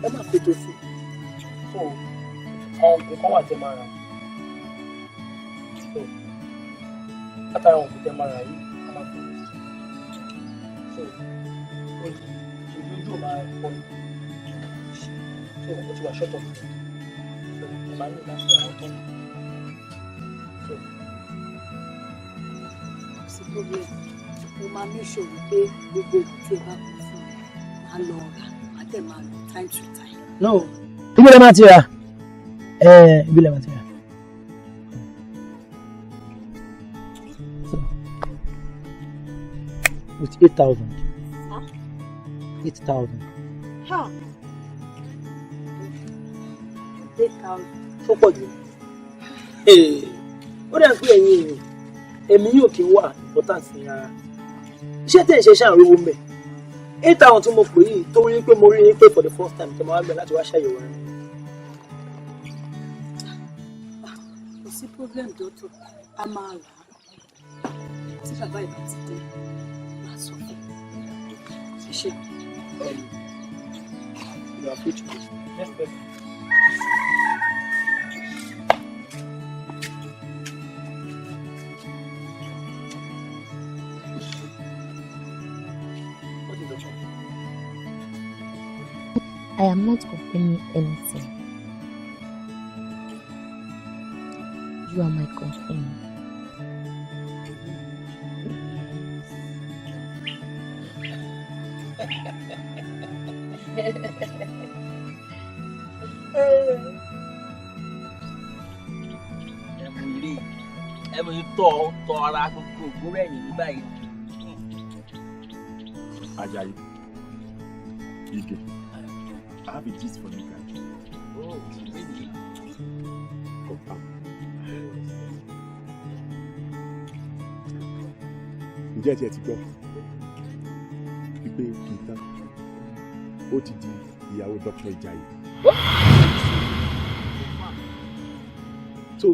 ẹ má fètò sí so àwọn oògùn kan wà tẹ́ máa rà so látara àwọn oògùn tẹ́ máa rà yìí a máa fún yín so ojú ojú ò máa pọ̀ ní so o ti wà short of food so ẹ máa ní láti ra ọtọ́ náà so. Kò sí problem. Mo máa make sure wípé gbogbo oògùn tí ẹ bá kọ fún mi, màá lọ rà, màá dẹ̀ máa lò time to time. No, ibi lè máa ti rà ibi lè máa ti rà. So, with 8,000. Huh? 8,000. Ha! 8,000. Tó pọ̀ jù. Ó dẹ̀ ń pè ẹ̀yin èèyàn, ẹ̀mí yóò kí ń wà important ní ara. Iṣẹ́ tẹ̀ ń ṣe ṣáà ń rówó mẹ́. 8,000 tí mo pè yìí tó rí pé mo rí yín pé for the first time tẹ́ máa wá gbẹ láti wá ṣàyẹ̀wò rẹ̀. Kò sí problem doctor, a máa rà á. Tí bàbá ìbá ti dé, màá sọ fún un. Ẹ ṣé. You are free to go. Next person. What is your problem? I am not complaining anything. You are my complaint. Ẹ mú ilé ẹ mú tọ́ tọ́ ara gbogbo ògbóró ẹ̀yìn ní báyìí. Ajayi, Ige, I have a gist for you guys. Oh, really? Confirm. Ǹjẹ́ ẹ tiẹ̀ ti gbọ́ wípé Kìtàn ó ti di ìyàwó Dr. Ijayi? So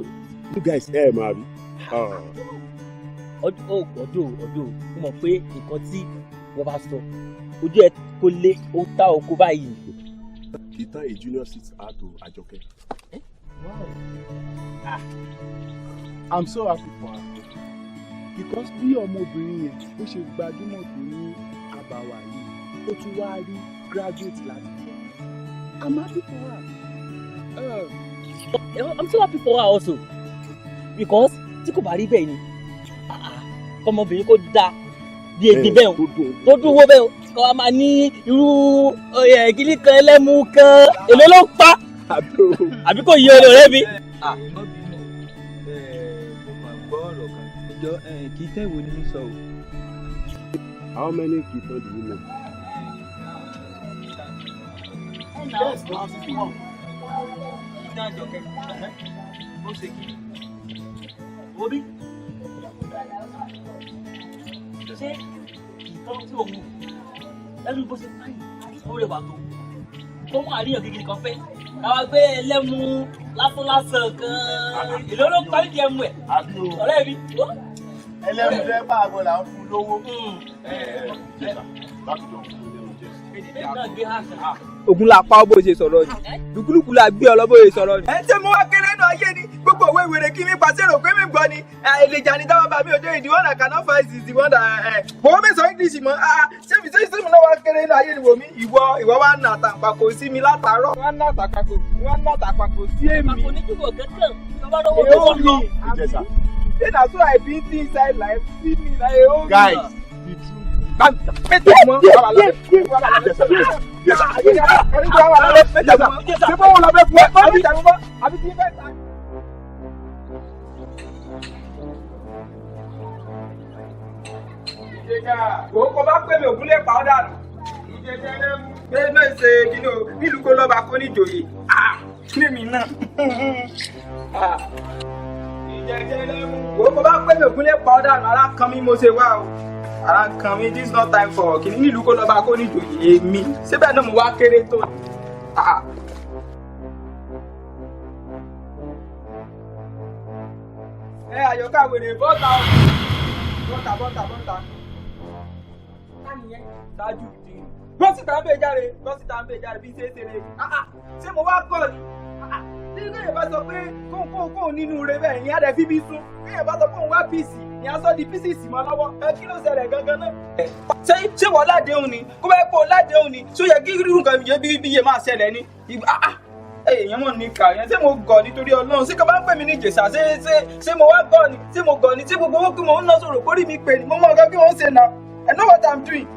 you guys ẹ máa rí. Ọdún ọdún mo mọ̀ pé nǹkan tí wọ́n bá sọ ojú ẹ kò lé ó tá oko báyìí. Kìtàn a junior sits out to Àjọkẹ́. I'm so happy for her because bí ọmọbìnrin yẹn ó ṣe gbajúmọ̀ tó ní àbàwà yìí ó tún wá rí graduate láti fẹ́. I'm happy for her. I'm so happy for her also because tí kò bá rí bẹ́ẹ̀ ni kọ́mọbìnrin kò dáa bí egbin bẹ́ẹ̀ o tó dùn wó bẹ́ẹ̀ o kọ́ wa máa ní irú ìkíní kan ẹlẹ́mu kan èló ló pa àbí kò yí ọ̀rẹ́ mi. Ìjọ kì í tẹ́ wo ni mi sọ o. How many kìtàn do you know? Yes, now 61. Ó ṣe kí. Obi. Ṣé ìtàn tí òun lẹ́nu bó ṣe fáyìn ó rẹwà tó kó mú àríyàn kékeré kan fẹ́ káwá gbé ẹlẹ́mu lásán lásán kan èló ló parí di ẹmu ẹ̀ ọ̀rẹ́ mi. Ẹlẹ́mu fẹ́ pàgọ́ là ń fún lówó. Ògùn la pa ọ bó ṣe sọ̀rọ̀ ni lùkúlùkù la gbé ọ lọ bó ṣe sọ̀rọ̀ ni. Ẹ ṣé mo wá kéré náà ayé ni gbogbo òwe ìwèrè kí mi pàṣẹ rò pé mi gbọ́ ni èlèjà ni táwọn bá mi òjò ìdí one that cannot fight is the one that bọ́wọ́ mi sọ English mọ́ ṣé mi ṣé mi náà wá kéré náà ayé ni wò mí ìwọ ìwọ wá nà àtàǹpàkò sí mi látàárọ̀. Wọ́n nà àtàǹpàkò wọ́n nà àtàǹpàkò sí èmi. Àpò oníjúbọ̀ kankan ló bá lọ́wọ́ tó lọ. Ṣé na so I be inside life see me na a whole. Guys, the truth. Kò bá pè mí ògún lè pa ọ́ dànù. Pé náà ṣe kíni o, nílùú kó lọ́ba kó níjòyè. Mímì náà. Kò bá pè mí ògún lè pa ọ́ dànù, ara kan mi mo ṣe wá o. Ara kan mi, this is not time for kíni nílùú kó lọ́ba kó níjòyè èmi. Síbẹ̀ náà mo wá kéré tó. Ẹ àyọkà wèrè bọ́ta o. Bọ́ta bọ́ta bọ́ta. Ṣáájú ìdí. Bọ́sìtà ń bè jáde, bọ́sìtà ń bè jáde bí ṣe é ṣeré. Ṣé mo wá gọ̀ ni? Tí kéèyàn bá sọ pé kóun nínú rẹ bẹ́ẹ̀ ìyẹn á dẹ̀ fi bí sún. Kéèyàn bá sọ pé òun wá píìsì, ìyẹn á sọ di píìsì mọ́ lọ́wọ́. Ẹ kí ló ṣẹlẹ̀ gangan náà? Ṣé wọ́n ládéhùn ni? Kó bá yẹ pé o ládéhùn ni, ṣó yẹ kí irú nǹkan yẹn bí iye máa ṣẹlẹ̀ ni? Èèyàn mọ̀ ní kà yẹn, ṣé mo gọ̀ nítorí Ọlọ́run? Ṣé kí n bá ń pè mí ní Ìjẹ̀ṣà? Ṣé mo wá gọ̀ ni? Ṣé mo gọ̀ ni? Ṣé gbogbo owó kí mo ń ná sọ̀rọ̀ kórìí mi pè ní? Mo mọ̀ nǹkan kí wọ́n ń ṣe náà. I know what I'm doing.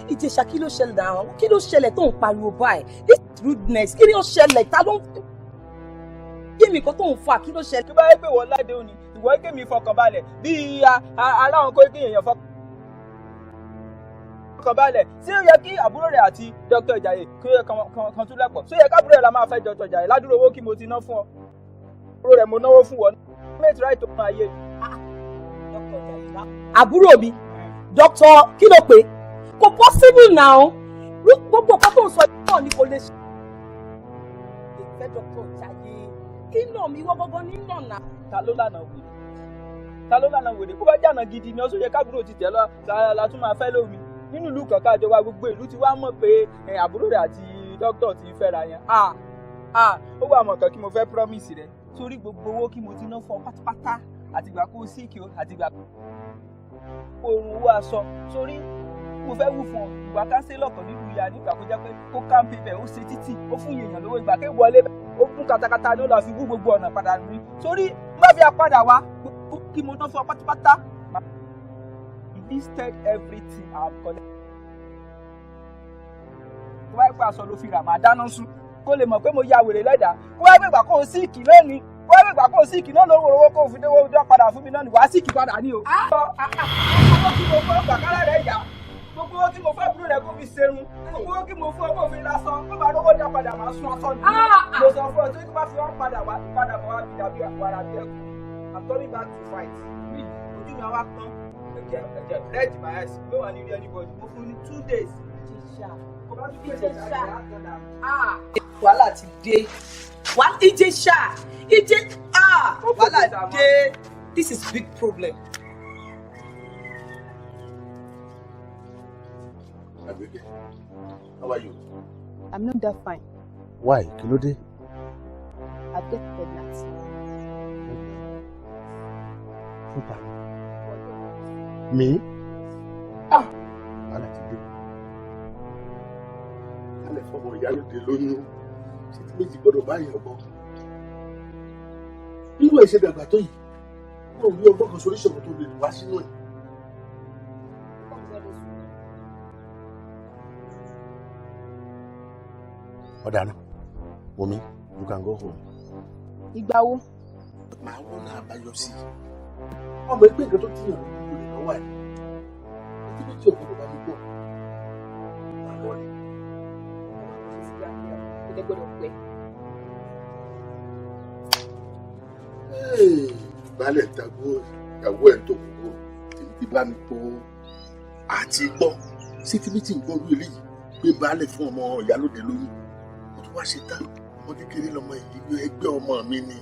Ìjẹ̀ṣà, kí ló ṣẹlẹ̀ náà? Kí ló ṣẹlẹ̀ tó ń pariwo báyìí? This rudeness, kí ló ṣẹlẹ̀? Ta ló ń kí mi nǹkan tó ń fà? Kí ló ṣẹlẹ̀? Tó bá yẹ pé wọ́n ládé òní, ìwọ ké mi fọkànbalẹ̀ bí ara wọn kó kí èèyàn fọkànbalẹ̀. Ṣé ó yẹ kí àbúrò rẹ̀ àti Dr. Ìjàyè kí ó yẹ kan tún lẹ́pọ̀? Ṣé ó yẹ káàbúrò rẹ̀ la máa fẹ́ Dr. Ìjàyè ládùúrò owó kí mo ti ná fún ọ? Àbúrò rẹ̀ mo náwó fún ọ. Mate right tó máa yé. Àbúrò mi, Dr. kí ló pé? Kò possible now. Gbogbo nǹkan tó ń sọ yìí náà ni kò lè ṣe. Ìfẹ́ Dr. Ìjàyè kí náà mi wọ́n gbọ́ngàn nínà náà. Ta ló lànà wèrè? Ta ló lànà wèrè? Kó bá jànà gidi ni ó sọ yẹ káàbúrò ti tẹ̀ lọ la tún máa fẹ́ lómi. Nínú ìlú kan káàjọ wa gbogbo ìlú ti wá mọ̀ pé àbúrò rẹ̀ àti dókítà ti fẹ́ra yẹn. Ó wà mọ̀ kan kí mo fẹ́ promise rẹ̀. Sórí gbogbo owó kí mo ti ná fún ọ pátápátá àtìgbà kó síìkì o àtìgbà kó orun owó aṣọ. Sórí mo fẹ́ wù fún ọ ìwà kánsílọ̀ kan nílùú ìyá nígbà kó jẹ́ pé kó káńpì bẹ̀ ó ṣe títì ó fún èèyàn lówó ìgbà ké wọlé ó kún katakata ní ó lọ fi wú gbogbo ọ̀nà padà ní. Sórí má fi apádà wá kí mo ná fún ọ pátápátá. Listed everything I have collected. Kó wáyé pé aṣọ ló fi rà máa dáná sún kó lè mọ̀ pé mo ya wèrè lẹ́dàá. Kó wáyé pé ìgbà kó o síìkì náà ni kó wáyé pé ìgbà kó o síìkì náà lówó owó kó o fi dówó dán padà fún mi náà ni wàá síìkì padà ní o. Owó tí mo fọ́ gbàkárà rẹ̀ yá, gbogbo owó tí mo fọ́ àbúrò rẹ̀ kó fi ṣerun, gbogbo owó tí mo fọ́ kó fi raṣọ, kó bá rówó dá padà máa sun aṣọ nìyẹn. Mo sọ fún ọ tó bá fi wọ́n padà wá padà bọ̀ wá bí dàbí wàrà bí ẹkùn. I'm coming back to fight. Ojú mi àwa pọ́n. Ẹ̀jẹ̀ red my eyes. No one need anybody. Mo fún ní 2 days. Ìjẹ̀ṣà, wàhálà ti dé. Ìjẹ̀ṣà, wàhálà dé. This is big problem. Abike, how are you? I'm not that fine. Why? Kí ló dé? I get pregnant. Fún ta ni? Me? Ah! Wàhálà ti dé. Kálẹ̀ fọmọ ìyálòde lóyún. Ṣé tí méjì gbọ́dọ̀ bá èèyàn gbọ́? Irú ẹ̀ ṣe dàgbà tó yìí, wọn ò rí ọgbọ́n kan sórí ìṣòro tó lè wá sínú ẹ̀. Ọ̀daràn, Wùmí, you can go home. Ìgbà wo? Màá wọ́n náà àbáyọ sí i. Ọmọ ẹgbẹ́ nǹkan tó tìyàn lójú rẹ̀ lọ́wọ́ ẹ̀. Etí méjì ò gbọ́dọ̀ bá mi gbọ́. Màá lọ ni. Kò dẹ̀ gbọ́dọ̀ pẹ́. Baálẹ̀ tàgbó ìyàwó ẹ̀ tó kúkú tèmi ti bá mi tó àti gbọ́. Ṣé tí méjì ń gbọ́ orí eléyìí pé baálẹ̀ fún ọmọ ìyálóde lóyún? Ó tún wá ṣe tán. Ọmọ kékeré lọmọ yìí bí ẹgbẹ́ ọmọ mi ni.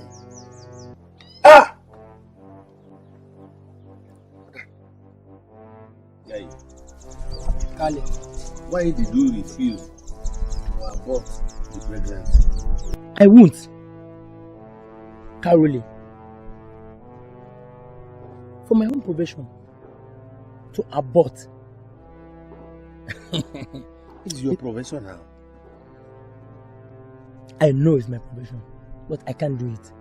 Yayi, Kalẹ̀. why did you refuse to abort the pregnancy? I won't. Carole, for my own profession, to abort. It's your profession now. I know it's my profession, but I can't do it.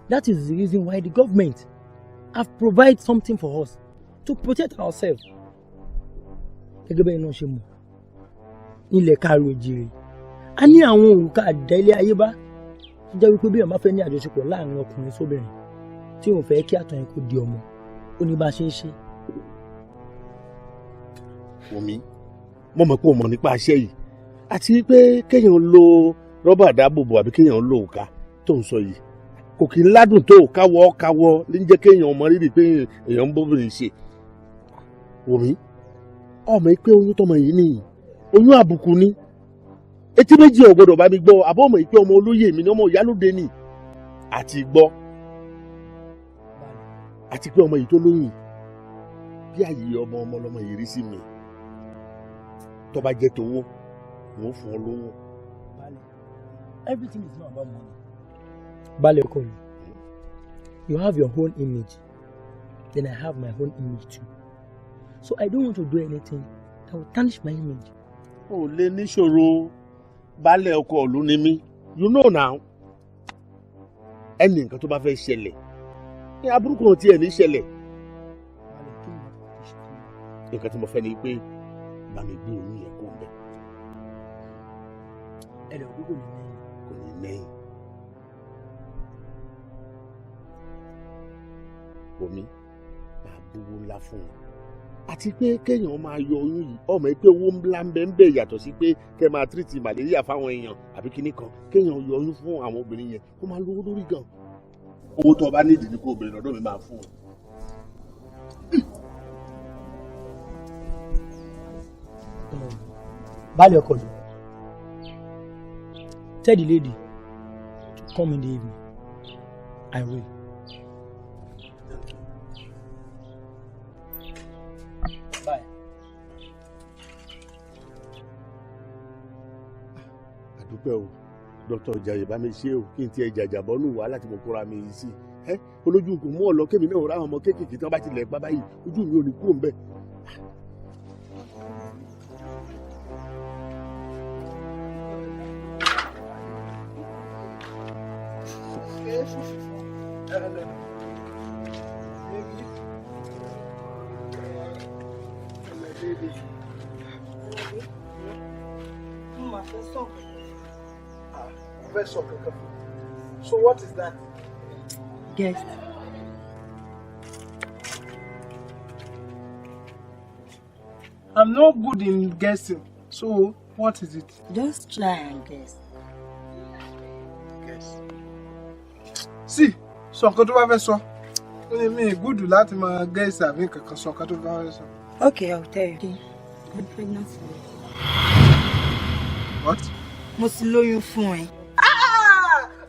That is the reason why the government have provided something for us to protect ourselves. Gẹ́gẹ́ bẹ́ẹ̀ náà ṣe mọ̀ nílẹ̀ káàró òjìrì, a ní àwọn òrùka àdá ilé ayé bá tó jẹ́ wípé bí èèyàn bá fẹ́ ní àjọṣepọ̀ láàrin ọkùnrin sóbìnrin tí òun fẹ́ kí àtọ̀ yẹn kó di ọmọ, ó ní bá a ṣe ń ṣe. Wùmí, mo mọ̀ pé o mọ̀ nípa iṣẹ́ yìí àti pé kéèyàn lo rọ́bà dáàbòbò àbí kéèyàn lo òka tó ń sọ yìí kò kí ń ládùn tó káwọ́ káwọ́ ní jẹ́ kéèyàn mọ rírì pé èèyàn ń bóbìnrin ṣe. Wùmí, ọmọ yìí pé oyún tọmọ yìí nìyí oyún àbùkù ni, etí méjì ò gbọdọ̀ bá mi gbọ́. Àbọ̀ ọmọ yìí pé ọmọ olóyè mi ni, ọmọ ìyálóde ni àti gbọ́, àti pé ọmọ yìí tó lóyún bí àyè ọmọ ọmọ lọmọ yìí rí sí mi, tó bá jẹ́ tówó wọ́n fún ọ lówó. Everything is not about money. Baálé Kolu, you have your own image, then I have my own image too. So I don't want to do anything that will tarnish my image. O lè níṣòro, baálé ọkọ ìlú ni mí, you know now. Ẹnì nǹkan tó bá fẹ́ ṣẹlẹ̀ ní aburú kan tiẹ̀ ní ṣẹlẹ̀. Nǹkan tí mo fẹ́ ni pé bá mi gbé oyún yẹn kó ń bẹ̀. Ẹ lè kó kò ní lẹ́yìn. Kò ní lẹ́yìn. Wòmí, máa bówó ńlá fún un. Àti pé kéèyàn máa yọ oyún yìí, ọmọ ẹ pé owó ńlá ń bẹ ń bẹ yàtọ̀ sí pé kẹ́ máa tírìtì màlẹ́ríà fáwọn èèyàn àbí kinní kan, kéèyàn yọ oyún fún àwọn obìnrin yẹn kó máa lówó lórí gan. Owó tó o bá nídìí ni kó obìnrin lọ́dọ̀ mi máa fún un. Baálé ọkọ ìlú, tell the lady to come in the evening. I will. Bye. Àdúpẹ́ o, Dr. Ìjàyè bá mi ṣe o, kí n tiẹ̀ jàjàbọ́ nù wàhálà tí mo kóra mi yìí sí. Ẹ olójú kò mú ọ lọ kémi náà ráwọn ọmọ kéékèèké tí wọ́n bá ti lẹ̀ pa báyìí, ojú mi ò ní kúrò ńbẹ̀. So what is that? Guest. I'm not good in guessing. So what is it? Just try and guess. Guess. See, sọ nǹkan tó bá fẹ́ sọ. Mi good láti máa guess àbí nǹkan kan, sọ nǹkan tó bá fẹ́ sọ. Okay, I'll tell you. I'm pregnant. What? Mo ti lóyún fún ẹ.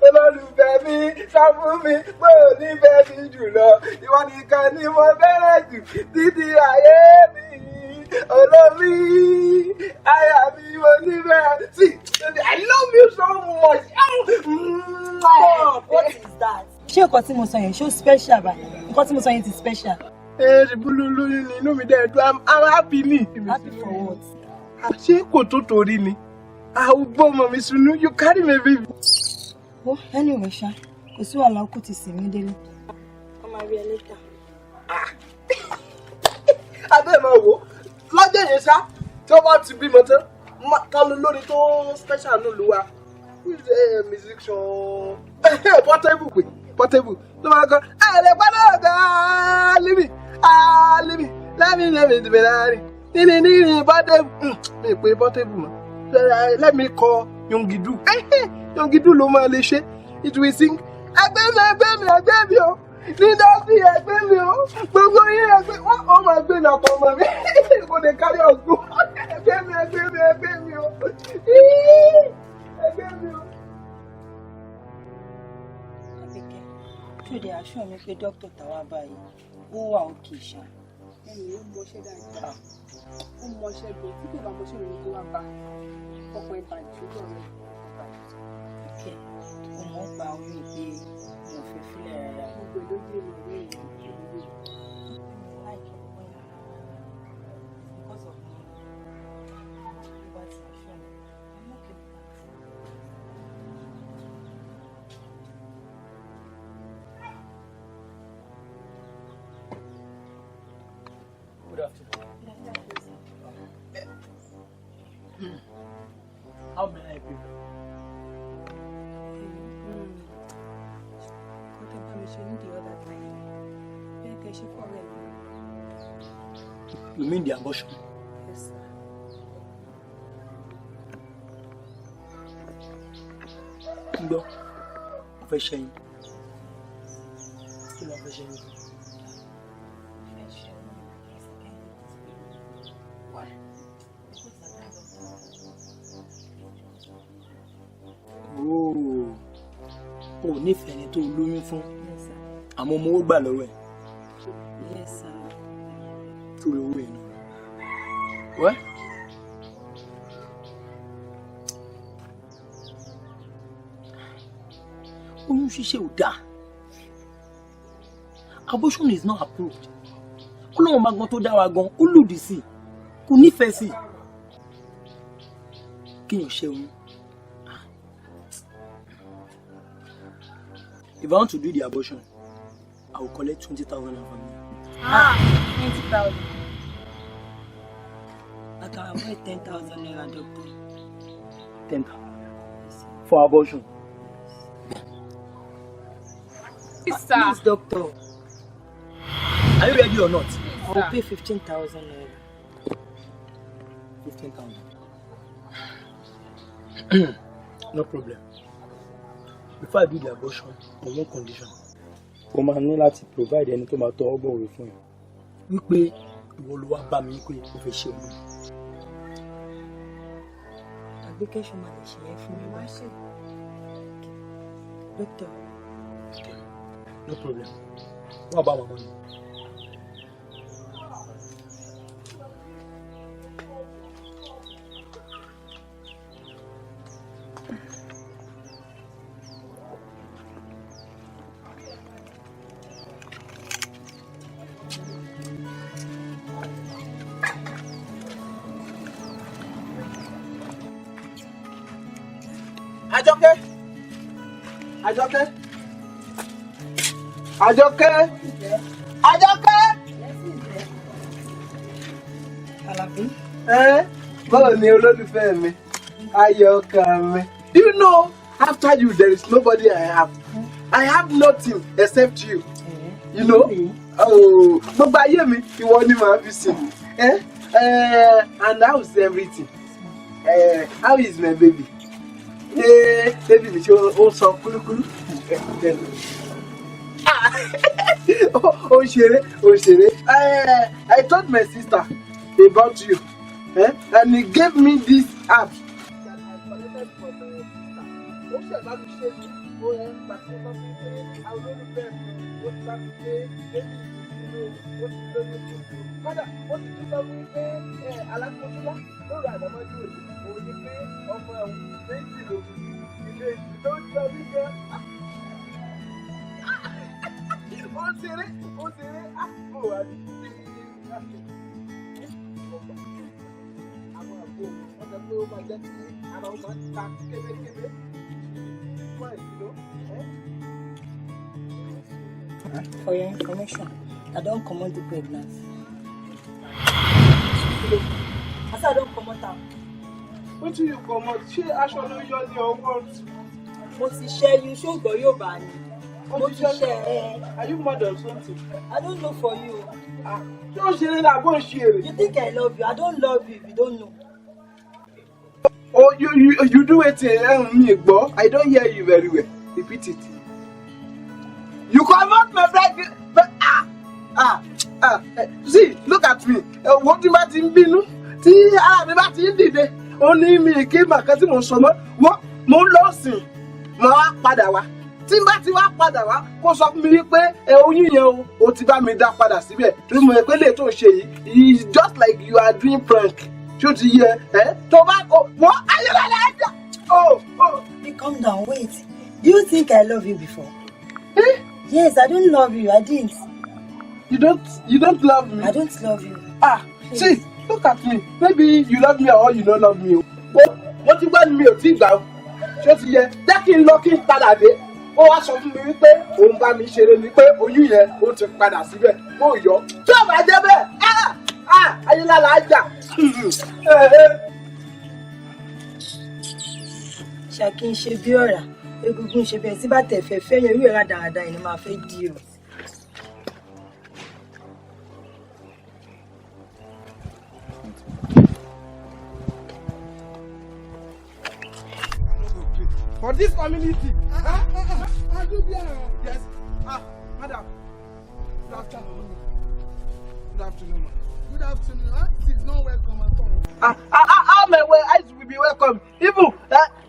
Olólùfẹ́ mi sọ fún mi pé ò ní fẹ́ mi jùlọ, ìwọ nìkan ni mo fẹ́ràn jù títí ayé mi, olómi àyà mi mo nífẹ̀ẹ́. See, I love you so much. Stop, what is that? Ṣé nǹkan tí mo sọ yẹn ṣó special báyìí? Nǹkan tí mo sọ yẹn ti special. Ẹ ṣe búlú lóyún ni inú mi dẹ̀ dùn, I'm happy ni. Happy for what? Ṣé kò tó torí ni? Àwùbọ̀ mọ̀ mi sunu, you carry my baby. Ó anyway ṣá, kò sí wàhálà, kó ti sìn mí délé. Wọ́n máa rí ẹ later. Abẹ́ máa wò ó lọ́jọ́ yẹn ṣá, tí wọ́n bá ti bímọ tán, ta ló lórí tó special náà ló wà? Who is the musician? Portable, pé Portable ló máa kọ ẹ̀rẹ̀ padà ọ̀gá líbi líbi lẹ́mí lẹ́mí tìbẹ̀rẹ̀ níní níní Portable. Mi pé Portable mọ́, lẹ́mí kọ Yongidu. Yongidu ló máa lè ṣe. It will sing ẹgbẹ́ mi, ẹgbẹ́ mi, ẹgbẹ́ mi o, nídọ́sí ẹgbẹ́ mi o, gbogbo yín ẹgbẹ́ wọ́n ó máa gbé nàpọ̀ ọmọ mi kò lè kárí ọ̀gbọ́n. Ẹgbẹ́ mi, ẹgbẹ́ mi, ẹgbẹ́ mi o, ẹgbẹ́ mi o. Àbíkẹ́, tó dé aṣọ mi pé dókítà táwa báyìí ó wà òkè ṣá. Ẹnì ó mọṣẹ́ dáadáa, ó mọṣẹ́ gan. Tí kò bá mọṣẹ́ mi kó wá bá ọkàn ẹ̀ bàjẹ́ ojú ọ̀rẹ́. Àbíkẹ́, ó mọ̀ ń pa oyún pé mo ò fẹ́ fílẹ̀ rárá. Gbogbo ẹ̀ ló yé mi, ọ̀rẹ́ mi ló yé mi. Because of money. Tó bá ti aṣọ mi, I'm okay with that. Good afternoon. How may I help you? Kó tẹ́ bá mi ṣe ní the other time, bẹ́ẹ̀ kẹ́ ṣe fọ́ọ̀rẹ́ mi. You mean the abortion? Yes, sir. Ń gbọ́, mo fẹ́ ṣẹ́yìn. Kí ló fẹ́ ṣẹ́yìn fún? Why? Oh, o ò nífẹ̀ẹ́ ẹni tó lóyún fún, Yes, sir. àmọ́ mo owó gbà lọ́wọ́ ẹ̀. Yes, sir. Torí owó ẹ̀ náà. Wẹ́. Oyún ṣíṣe ò dáa. Abortion is not approved. Ọlọ́run bá gan tó dá wa gan, ó lòdì sí i, kò nífẹ̀ẹ́ sí i. Kéèyàn ṣe oyún. If I want to do the abortion, I will collect 20,000 naira from you. Ah, 20,000. I can avoid 10,000 naira, doctor. 10,000 for abortion. Please, sir. Please, doctor. Are you ready or not? I will pay 15,000 naira. 15,000. No problem. Before I do the abortion, on one condition. O máa ní láti provide ẹni tó máa tọwọ́ bọ̀wé fún ẹ. Wípé ìwọ ló wá bá mi pé o fẹ́ ṣe oyún. Àbíkẹ́, ṣe máa lè ṣe yẹn fún mi wá ṣe. Doctor. No problem. Wọ́n bá màmá mi. Àjọkẹ́, Àjọkẹ́, Àjọkẹ́, Àjọkẹ́. Àlàbí. Ẹ́ báwo ni olólùfẹ́ mi, ayọ̀ ọkàn mi? Do you know, after you there is nobody I have. I have nothing except you. You know? Oh, gbogbo ayé mi, ìwọ ni màá fi sìn. Eh? And how is everything? How is my baby? Baby mi, ṣe ó sọ kúlúkúlú? Ó ń ṣeré, ó ń ṣeré. I told my sister about you, eh? And he gave me this app. That I collected from my sister. Ó ṣẹ̀ bá mi ṣe ní ó ẹ̀ ń gbà tí ó bá mi pé àwọn olólùfẹ́ mi, ó ti bá mi pé baby mi ti lóyún, ó ti lóyún fún mi. Kódà ó ti tún sọ fún mi pé alákòóso lóru àdámọ́jú òní òun ni pé ọmọ ẹ̀hún méjì ló fi ìbejì ló ń jọ mí gan. Ó ń ṣeré, ó ń ṣeré, á kò wá ní àwọn àgbo. jẹ́ pé ó máa jẹ́ kí ara ó máa ta kébékébé. For your information, I don comot the pregnancy. I say I don comot am. Wetin you comot? Ṣé aṣọ ló yọ ní ọwọ́? Mo ti ṣẹ́yún, ṣé o gbọ́ yóò bá ní? Mo ti ṣẹ́ ẹ. Are you mad or something? I don't know for you. Ah, ṣé o ṣeré ní àbó ṣe èrè? You think I love you? I don't love you if you don't know. Oh, you do wetin? Mi gbọ́. I don hear you very well. Repeat it. You comot my pregnant. Ah ah ah! See, look at me. Wo tí bá ti ń bínú, tí ara mi bá ti ń dìde, ó ní mi kí màkà tí mò ń sọ mọ́. Wọ́n mò ń lọ sìn, mo wá padà wá. Tí n bá ti wá padà wá, kó sọ fún mi wípé ẹ oyún yẹn o, o ti bá mi dá padà síbẹ̀. Torí mo yẹ pé lè tó ṣe yìí, it's just like you are doing prank. Ṣé o ti yẹ ẹ? Tó bá wọ́n ayélujára ẹ̀jẹ̀. Oh oh. Hey, calm down, wait. Do you think I love you before? Eh? Yes, I don't love you. I didn't. You don't love me? I don't love you. Ah, please. See, look at me. Maybe you love me or you don't love me. Mo ti gbọ́ ni mi ò tí gbà o. Ṣé o ti yẹ? Jẹ́ kí n lọ kí n padà dé. Ó wá sọ fún mi wípé òun bá mi ṣeré ni pé oyún yẹn ó ti padà síbẹ̀. Ó yọ. Tí ò bá jẹ́ bẹ́ẹ̀, ah ah, ayélujára á jà. Ṣàkí ń ṣe bí ọ̀rà, egungun ṣe bẹ́ẹ̀ tí bá tẹ̀ fẹ́ fẹ́ yẹn irú ẹ̀rá dáradára yìí ni máa fẹ́ di o. For this community. Yes. Ah, madam. Good afternoon. Good afternoon, ma. Good afternoon. Ah, it is not welcome at all. Ah, my way, I will be welcome. Even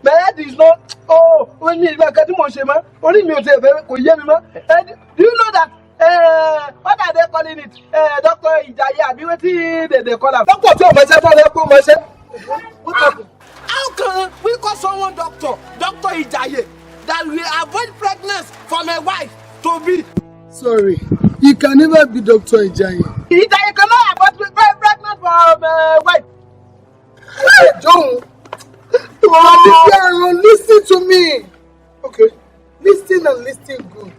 my head is not. Oh, when me like tí mo ṣe mọ́, orí mi ò tiẹ̀ fẹ́ kò yé mi mọ́. Do you know that? What are they calling it? Doctor Ijaye àbí wetin they call am? Doctor tí o mọṣẹ́ tó lè kó mọṣẹ́. What happened? How can we call someone doctor, Doctor Ijaye, that will avoid pregnancy for my wife to be? Sorry, you can never be Doctor Ijaye. Ijaye cannot avoid pregnancy for my wife. Hey, John. Aaron, listen to me. Okay. Listen and listen good.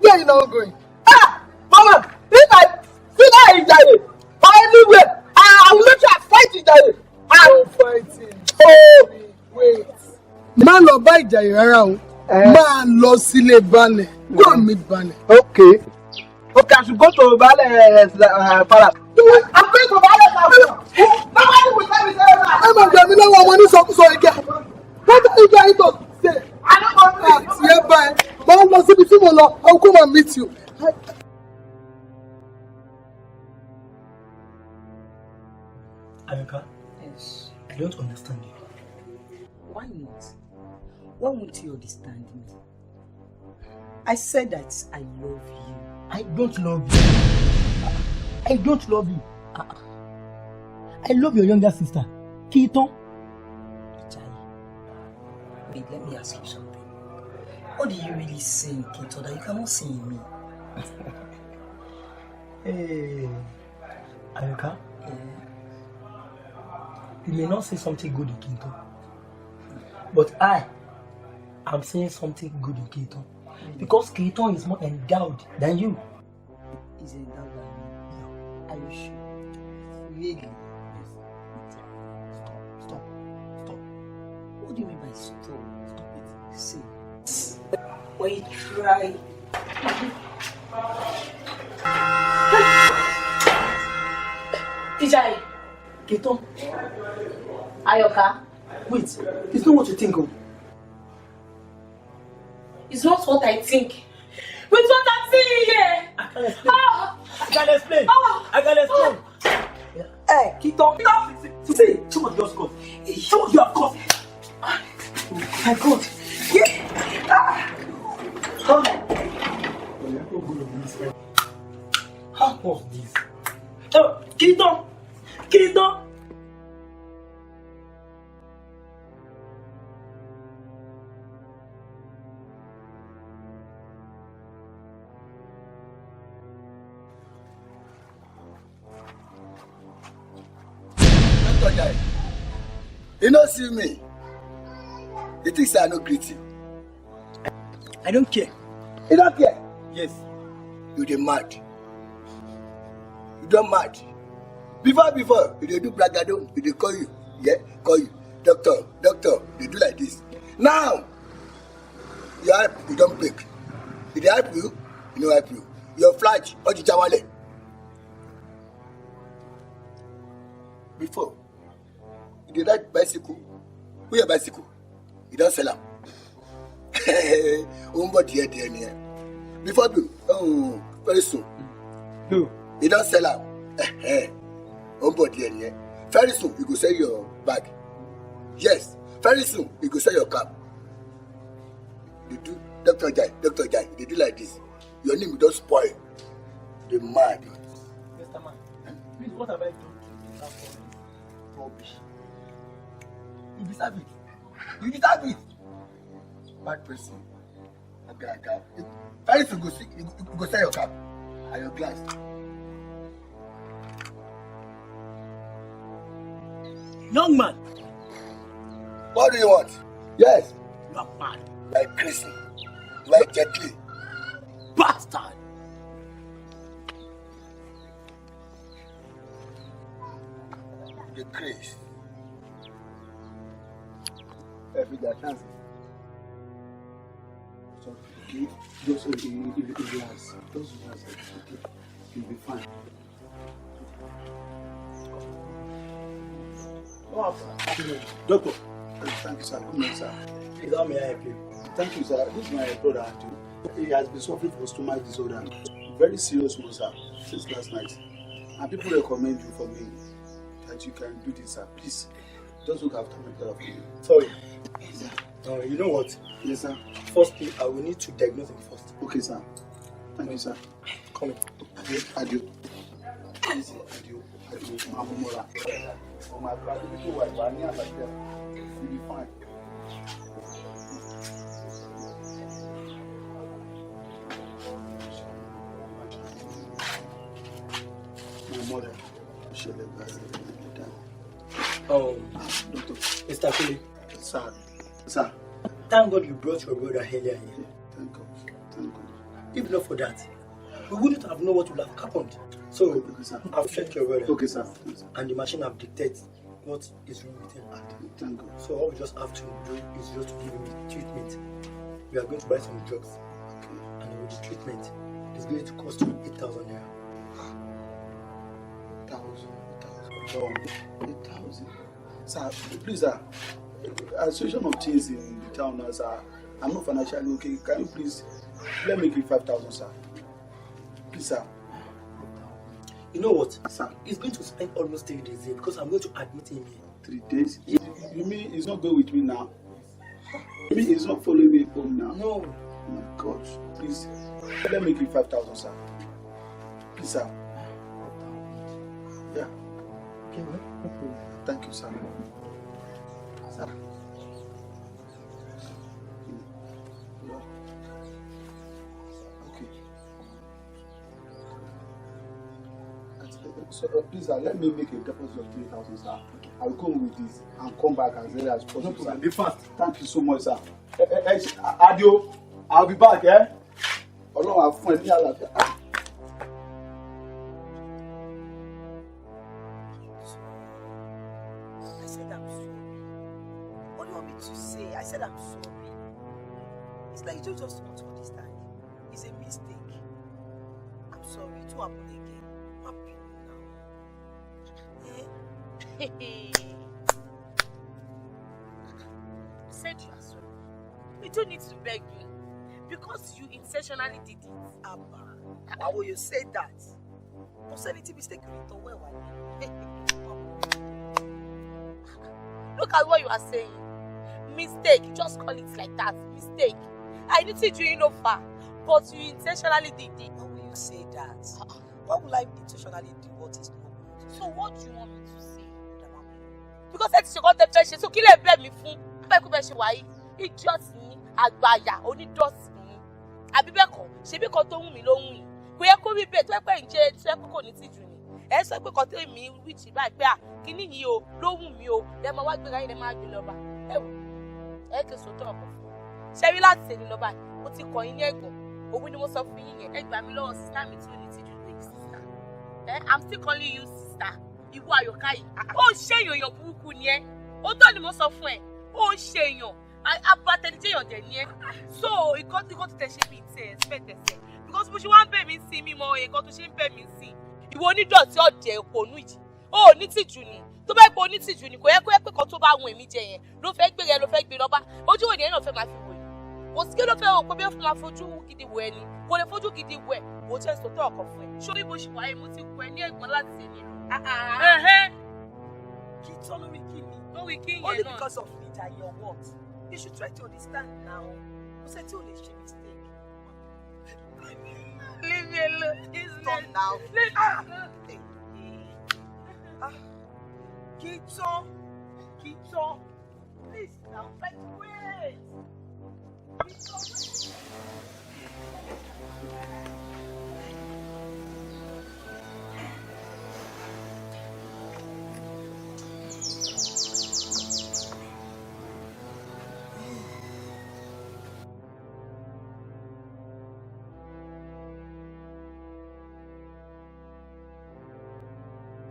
Where are you now going? Ah, Mama, if I see that Ijaye or anywhere, I will make sure I fight Ijaye. I'm fighting. Oh, wait. Má lọ bá Ìjàyè rárá o. Má lọ sílé Baálẹ̀. Go and meet Baálẹ̀. Okay. Okay, I should go to Baálẹ̀ palace. I'm going to Baálẹ̀ palace. Nobody will tell me say that. Ẹ máa gbà mí lọ́wọ́ ọmọ onísọkúsọ ìkẹ́. What are you trying to say? I don't want to. Àti ẹ bá ẹ. Mo ń lọ síbi tí mo lọ. I will come and meet you. Ayoka. Yes. I don't understand you. Why not? Why won't you understand me? I said that I love you. I don't love you. I don't love you. I love your younger sister, Kiton. Ijayi, wait, let me ask you something. What do you really see in Kiton that you cannot see in me? Hey, Ayoka. Yeah. You may not say something good in Kinto, but I am saying something good in Kinto. Because Kinto is more endowed than you. Is endowed than me? No. Are you sure? Really? Yes. Stop, stop, stop. What do you mean by stop? Stop it. See. When you try. Ijayi. Kinto. Ayoka. Wait, it's not what you think of. It's not what I think. With what I'm seeing here. I can explain. Ah. I can explain. Ah. I can explain. Ah. Yeah. Hey, Kito. See, so much just got. So much you have got. Oh my God. Yeah. Ah. Oh. How was this? Oh, Kito. Kito. You no see me. You think say I no greet you? I don't care. You don't care? Yes. You dey mad. You don mad. Before, you dey do bragado, you dey call you. Yeah, call you. Doctor, doctor, they do like this. Now, your help, you don break. E dey help you, e no help you. Your flag, ó ti já wálẹ̀. Before, you dey ride bicycle. Who your bicycle? You don sell am. Ó ń bọ̀ díẹ̀ díẹ̀ nìyẹn. Before you, oh, very soon. No. You don sell am. Ó ń bọ̀ díẹ̀ nìyẹn. Very soon, you go sell your bag. Yes, very soon, you go sell your cap. You do Dr. Jai, Dr. Jai, you dey do like this. Your name don spoil. The mad. Mr. Man, please, what have I done to deserve all this rubbish? You deserve it. You deserve it. Bad person. Aga, aga. Very soon, you go see, you go sell your cap and your glass. Young man. What do you want? Yes. You are mad. You are crazy. You are gently. Bastard. You crazy. Every day, chance. So, okay, just relax. Just relax. Okay, you'll be fine. Doctor, thank you, sir. Good morning, sir. Please, how may I help you? Thank you, sir. This is my brother, Adu. He has been suffering from stomach disorder. Very serious one, sir, since last night. And people recommend you for me that you can do this, sir. Please, just look after my brother for me. Sorry. Yes, sir. You know what? Yes, sir. Firstly, I will need to diagnose him first. Okay, sir. Thank you, sir. Come in. Adu. Adu. Adu. Mamora. Oh, my brother, you will be fine. My mother, she Doctor, Mr. Kule. Sir, sir. Thank God you brought your brother earlier here. Thank God. Thank God. If not for that, we wouldn't have known what would have happened. So, okay, sir. I've checked your brother. Okay, sir. Yes, sir. And the machine have detected what is wrong with him. Thank God. So all we just have to do is just to give him the treatment. We are going to buy some drugs. Okay. And with the treatment, it's going to cost you 8,000 naira. 8,000. 8,000. Sir, please, sir. Association of things in the town now, sir. I'm not financially okay. Can you please let me give 5,000, sir? Please, sir. You know what? Sir. He's going to spend almost 3 days here because I'm going to admit him here. 3 days? You mean he's not going with me now? You mean he's not following me home now? No. Oh my God. Please, let me give 5,000, sir. Please, sir. Yeah. Okay, well, okay. Thank you, sir. Sir. Yeah. Okay. So, please, sir, let me make a deposit of 3,000, sir. Okay. I'll go with this and come back as early as possible. No problem. Sir. Be fast. Thank you so much, sir. Adio, I'll be back, eh? Ọlọ́run á fún ẹ ní àlàáfíà. I said I'm sorry. What do you want me to say? I said I'm sorry. It's like you just want to understand. It's a mistake. I'm sorry. It won't happen again. I'm happy now. Eh? You said you are sorry. You don't need to beg me because you intentionally did it. Abba, why would you say that? Kò sẹ́ni tí mistake ò lè tọwọ́ ẹ̀ wáyé. Look at what you are saying. Mistake, you just call it like that. Mistake. I need to do you no far, but you intentionally did it. Why will you say that? Why would I intentionally do what is not good? So what do you want me to say? Because ẹ ti ṣe kọ́ tẹ fẹ́ ṣe, so kí lè bẹ̀ mí fún? Bẹ́ẹ̀ kú bẹ́ẹ̀ ṣe wáyé. Idiot ni, àgbàyà, onídọ̀tí ni. Àbí bẹ́ẹ̀ kọ́, ṣebí kan tó wù mí ló wù yín. Kò yẹ kó rí bẹ́ẹ̀ tó ẹ pẹ́ ń jẹ́ tó ẹ kó kò ní tìjú ni. Ẹ sọ pé kọ́tẹ́ mi wíìtì báyìí pé à kíní yìí o ló wù mí o, lẹ máa wá gbéra yín, lẹ máa gbé lọ́ba. Ẹ wò ẹ kì í sòótọ́ ọkọ̀ fún un. Ṣé rí láti tẹ̀lé lọ́ba? Mo ti kọ̀ yín ní ẹ̀gbọ́n. Òun ni mo sọ fún yín yẹn. Ẹ gbà mí lọ́wọ́ sister mi tí ò ní tìjú pé sister. Ẹ, I'm still calling you sister. Ìwọ Àyọ̀ká yìí. Ó ń ṣe èèyàn burúkú ni ẹ. Ó tọ́ ni mo sọ fún ẹ. Ó ń ṣe èèyàn. Abatẹnijẹ́yàn dẹ̀ ni ẹ. So ìkọ́ tí kò tẹ̀ ṣe mí tẹ̀ expect ẹsẹ̀. Because bó ṣe wá ń bẹ̀ mí sí mímọ nǹkan tó ṣe ń bẹ̀ mí sí. Ìwọ onídọ̀tí ọ̀dẹ̀ òpònú yìí. Ó ní tìjú ni. Tó bá pẹ́ onítìjú ni kò yẹ kó yẹ pé kan tó bá wùn èmi jẹ yẹn ló fẹ́ gbé yẹn ló fẹ́ gbé lọ́ba. Ojú òní ẹ̀ náà fẹ́ máa fi wò yìí. Kò sí kí ló fẹ́ wò pé bí ó fi máa fojú gidi wò ẹni. Kò lè fojú gidi wò ẹ̀. Kò tẹ́ sọ́tọ̀ ọkọ̀ fún ẹ. Ṣé bó ṣe wà yìí mo ti kọ ẹ ní ẹ̀gbọ́n láti ṣe lọ. Kí tán lórí kí ni? Lórí kí yẹn Only náà. because of Ìjàyè or what? You should try to understand now. Kò sẹ́ tí ò lè ṣe mistake. Leave me alone. Stop now. Leave me alone. Ah. Kí tán, kí tán. Please now, try to wait. Kí tán, wait.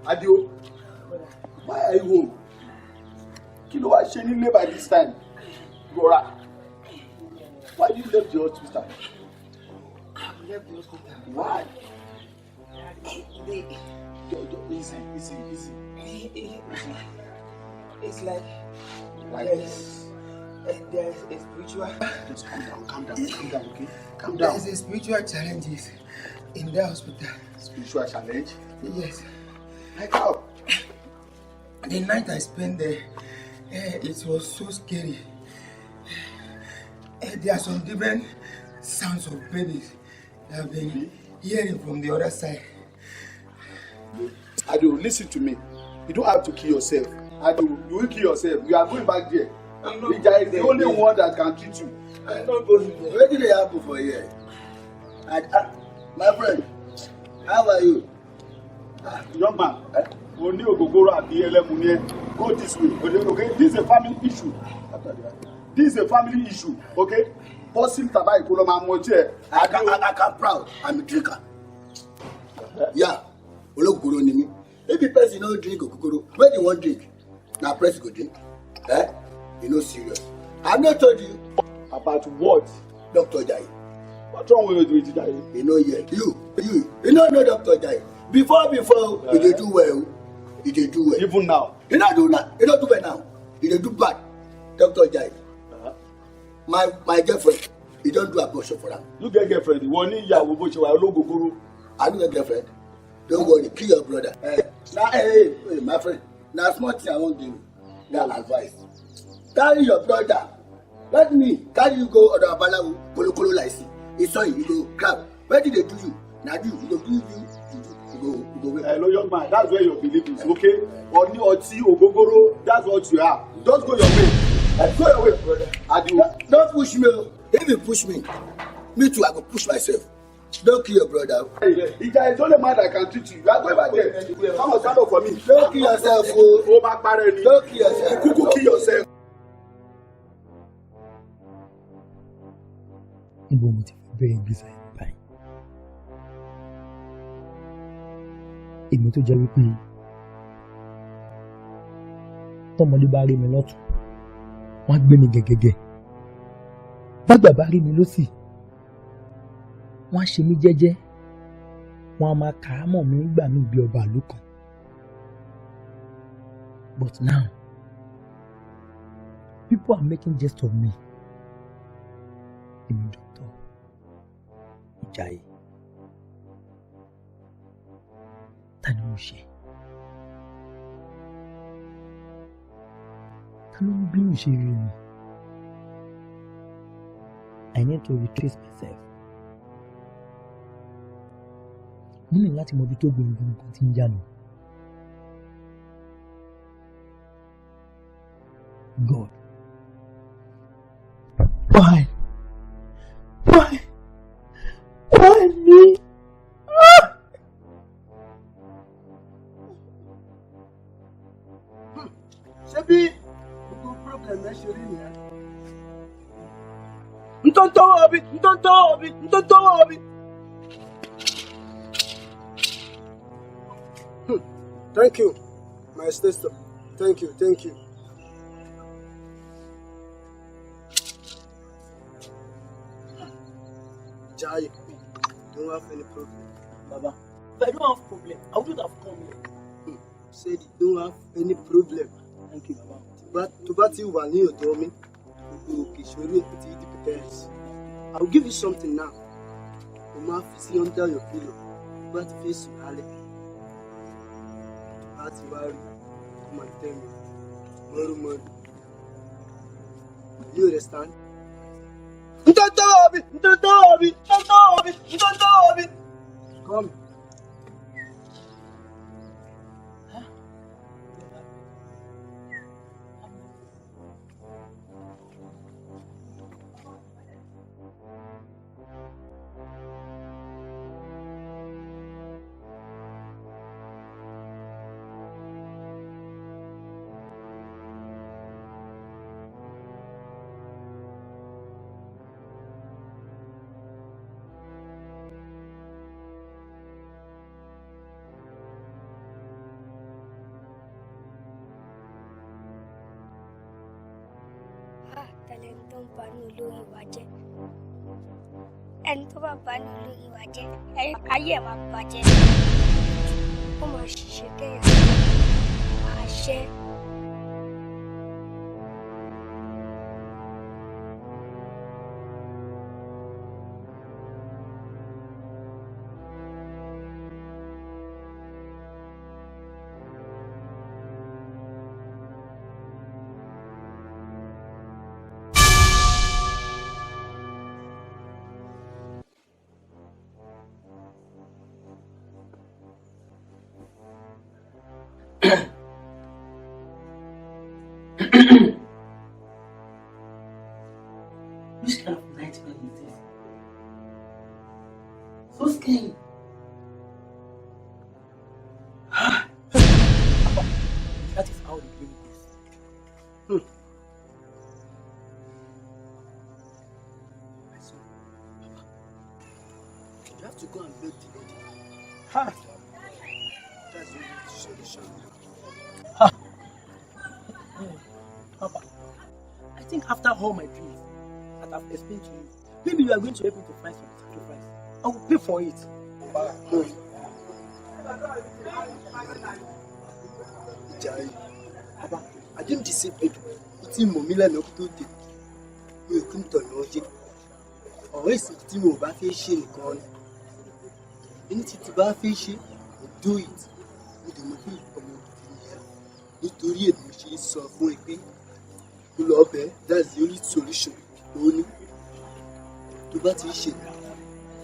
Adio, why are you home? Kí ló wá ṣe nílé by this time? Rọra. Why do you left the hospital? I left the hospital. Why? Easy, easy, easy. It's like Like there's a spiritual. Just calm down, calm down, calm down, okay? Calm down. There's a spiritual challenges in that hospital. Spiritual challenge? Yes. Like how? The night I spent there, it was so scary. There are some different sounds of babies that I've been hearing from the other side. Adio, listen to me. You don't have to kill yourself. Adio, you will kill yourself. You are going back there. Ija is the only one that can treat you. I'm not going there. Wetin dey happen for here? My friend, how are you? Young man, o ní ògógóró àbí ẹlẹ́mu ni ẹ. Go this way, okay? Okay? This is a family issue. This is a family issue, okay? Bọ́sì tàbá ìkólọ́ máa mú ọtí ẹ̀. I can proud. I'm a drinker. Yeah, ológogoro ni mí. If the person no drink ogogoro, when you wan drink, na press go drink. Eh? You no serious. I no told you. About what? Dr. Ajayi. What's wrong with you, Ajayi? You no hear. You no know Dr. Ajayi. Before, you dey do well. You dey do well. Even now. You no do now. You no do well now. You dey do bad. Dr. Ajayi. My girlfriend, you don do abortion for am. You get girlfriend. Ìwọ ní ìyàwó bó ṣe wà ológogoro. I no get girlfriend. Don't worry, kill your brother. Now, hey, my friend, na small thing I wan give you. Na advice. Carry your brother. Let me carry you go ọ̀dọ̀ babaláwo kolokolo like see. He saw you, you go grab. Wetin dey do you? Na you, you go do you, you go wait. Hello, young man, that's where your belief is, okay? Ọní ọtí ògógóró, that's what you are. Just go your way. Go your way, brother. Adio. Don't push me. If you push me, me too, I go push myself. Don't kill your brother. Ija is the only man that can treat you. You are going back there. Come on, stand up for me. Don't kill yourself, o. O máa parẹ́ ni. Don't kill yourself. Kúkú kill yourself. Níbo mo ti fẹ́ bẹ̀rẹ̀ ìgbésẹ̀ yìí báyìí? Èmi tó jẹ́ wípé tọmọdé bá rí mi lọ́tún, wọ́n á gbé mi gẹ̀gẹ̀gẹ̀. Bágbà bá rí mi lósì, wọ́n á ṣe mí jẹ́jẹ́, wọ́n á máa kà á mọ̀ mí nígbà míì bí ọba ìlú kan. But now, people are making jest of me. Èmi Dr. Ìjàyè. Ta ni mo ṣe? Ta ló ń bínú ṣe rí mi? I need to retrace myself. Mo ní láti mọ ibi tó gbòǹgbò tí ń já mi. God. Why? Why? Why me? Ah! Ntọ́ntọ́wọ́ obi, ntọ́ntọ́wọ́ obi, ntọ́ntọ́wọ́ obi. Thank you, my sister. Thank you, thank you. Jai, don't have any problem. Baba, if I don't have problem, I wouldn't have come here. Said you don't have any problem. Thank you, Baba. Tó bá ti wà ní ọ̀dọ̀ mi, gbogbo òkè ìṣòro ti di pẹ̀tẹ́ẹ̀sì. I will give you something now. O máa fi sí under your pillow. Tó bá ti fi sùn lálẹ́. Tó bá ti wá rí, come and tell me. Tomorrow morning. You understand? Ntọ́ntọ́wọ́ obi, ntọ́ntọ́wọ́ obi, ntọ́ntọ́wọ́ obi, ntọ́ntọ́wọ́ obi. Come. Tẹ̀lẹ́ni tó ń banú olórí wa jẹ́, ẹni tó bá banú olórí wa jẹ́, ayé ẹ̀ máa bàjẹ́, ó máa ṣiṣẹ́ kẹ́yìn àṣẹ. Which kind of nightmare is this? So scary. That is how the dream goes. My son, you have to go and beg the lady. Ha! That's the only solution. Papa, I think after all my dreams that I've explained to you, maybe you are going to help me to find some sacrifice. I will pay for it. Jai, Baba, I didn't deceive you. Ó ti mọ̀ mí lẹ́nu tó dé. Mi ò kí ń tọ̀nà jẹ. Ọ̀rọ̀ èsì tí mo bá fẹ́ ṣe nìkan ni. Ẹni tí ti bá fẹ́ ṣe, I do it. Mo dẹ̀ mọ̀ pé ọmọ gidi nìyẹn. Nítorí èmi ṣe ń sọ fún ẹ pé kó lọ bẹ̀, that's the only solution tó ní. Tó bá ti ń ṣe,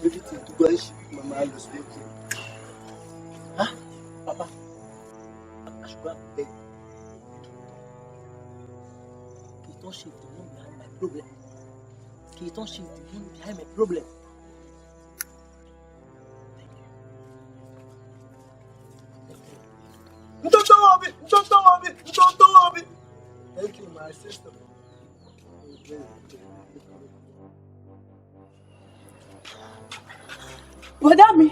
everything tó bá ń ṣe, màá máa lọ sókè. Papa, I should go and beg. Kìtàn is the one behind my problem. Kìtàn is the one behind my problem. Ntọ́ntọ́wọ́ obi, ntọ́ntọ́wọ́ obi, ntọ́ntọ́wọ́ obi. Thank you, my sister. Bọ̀dá mi.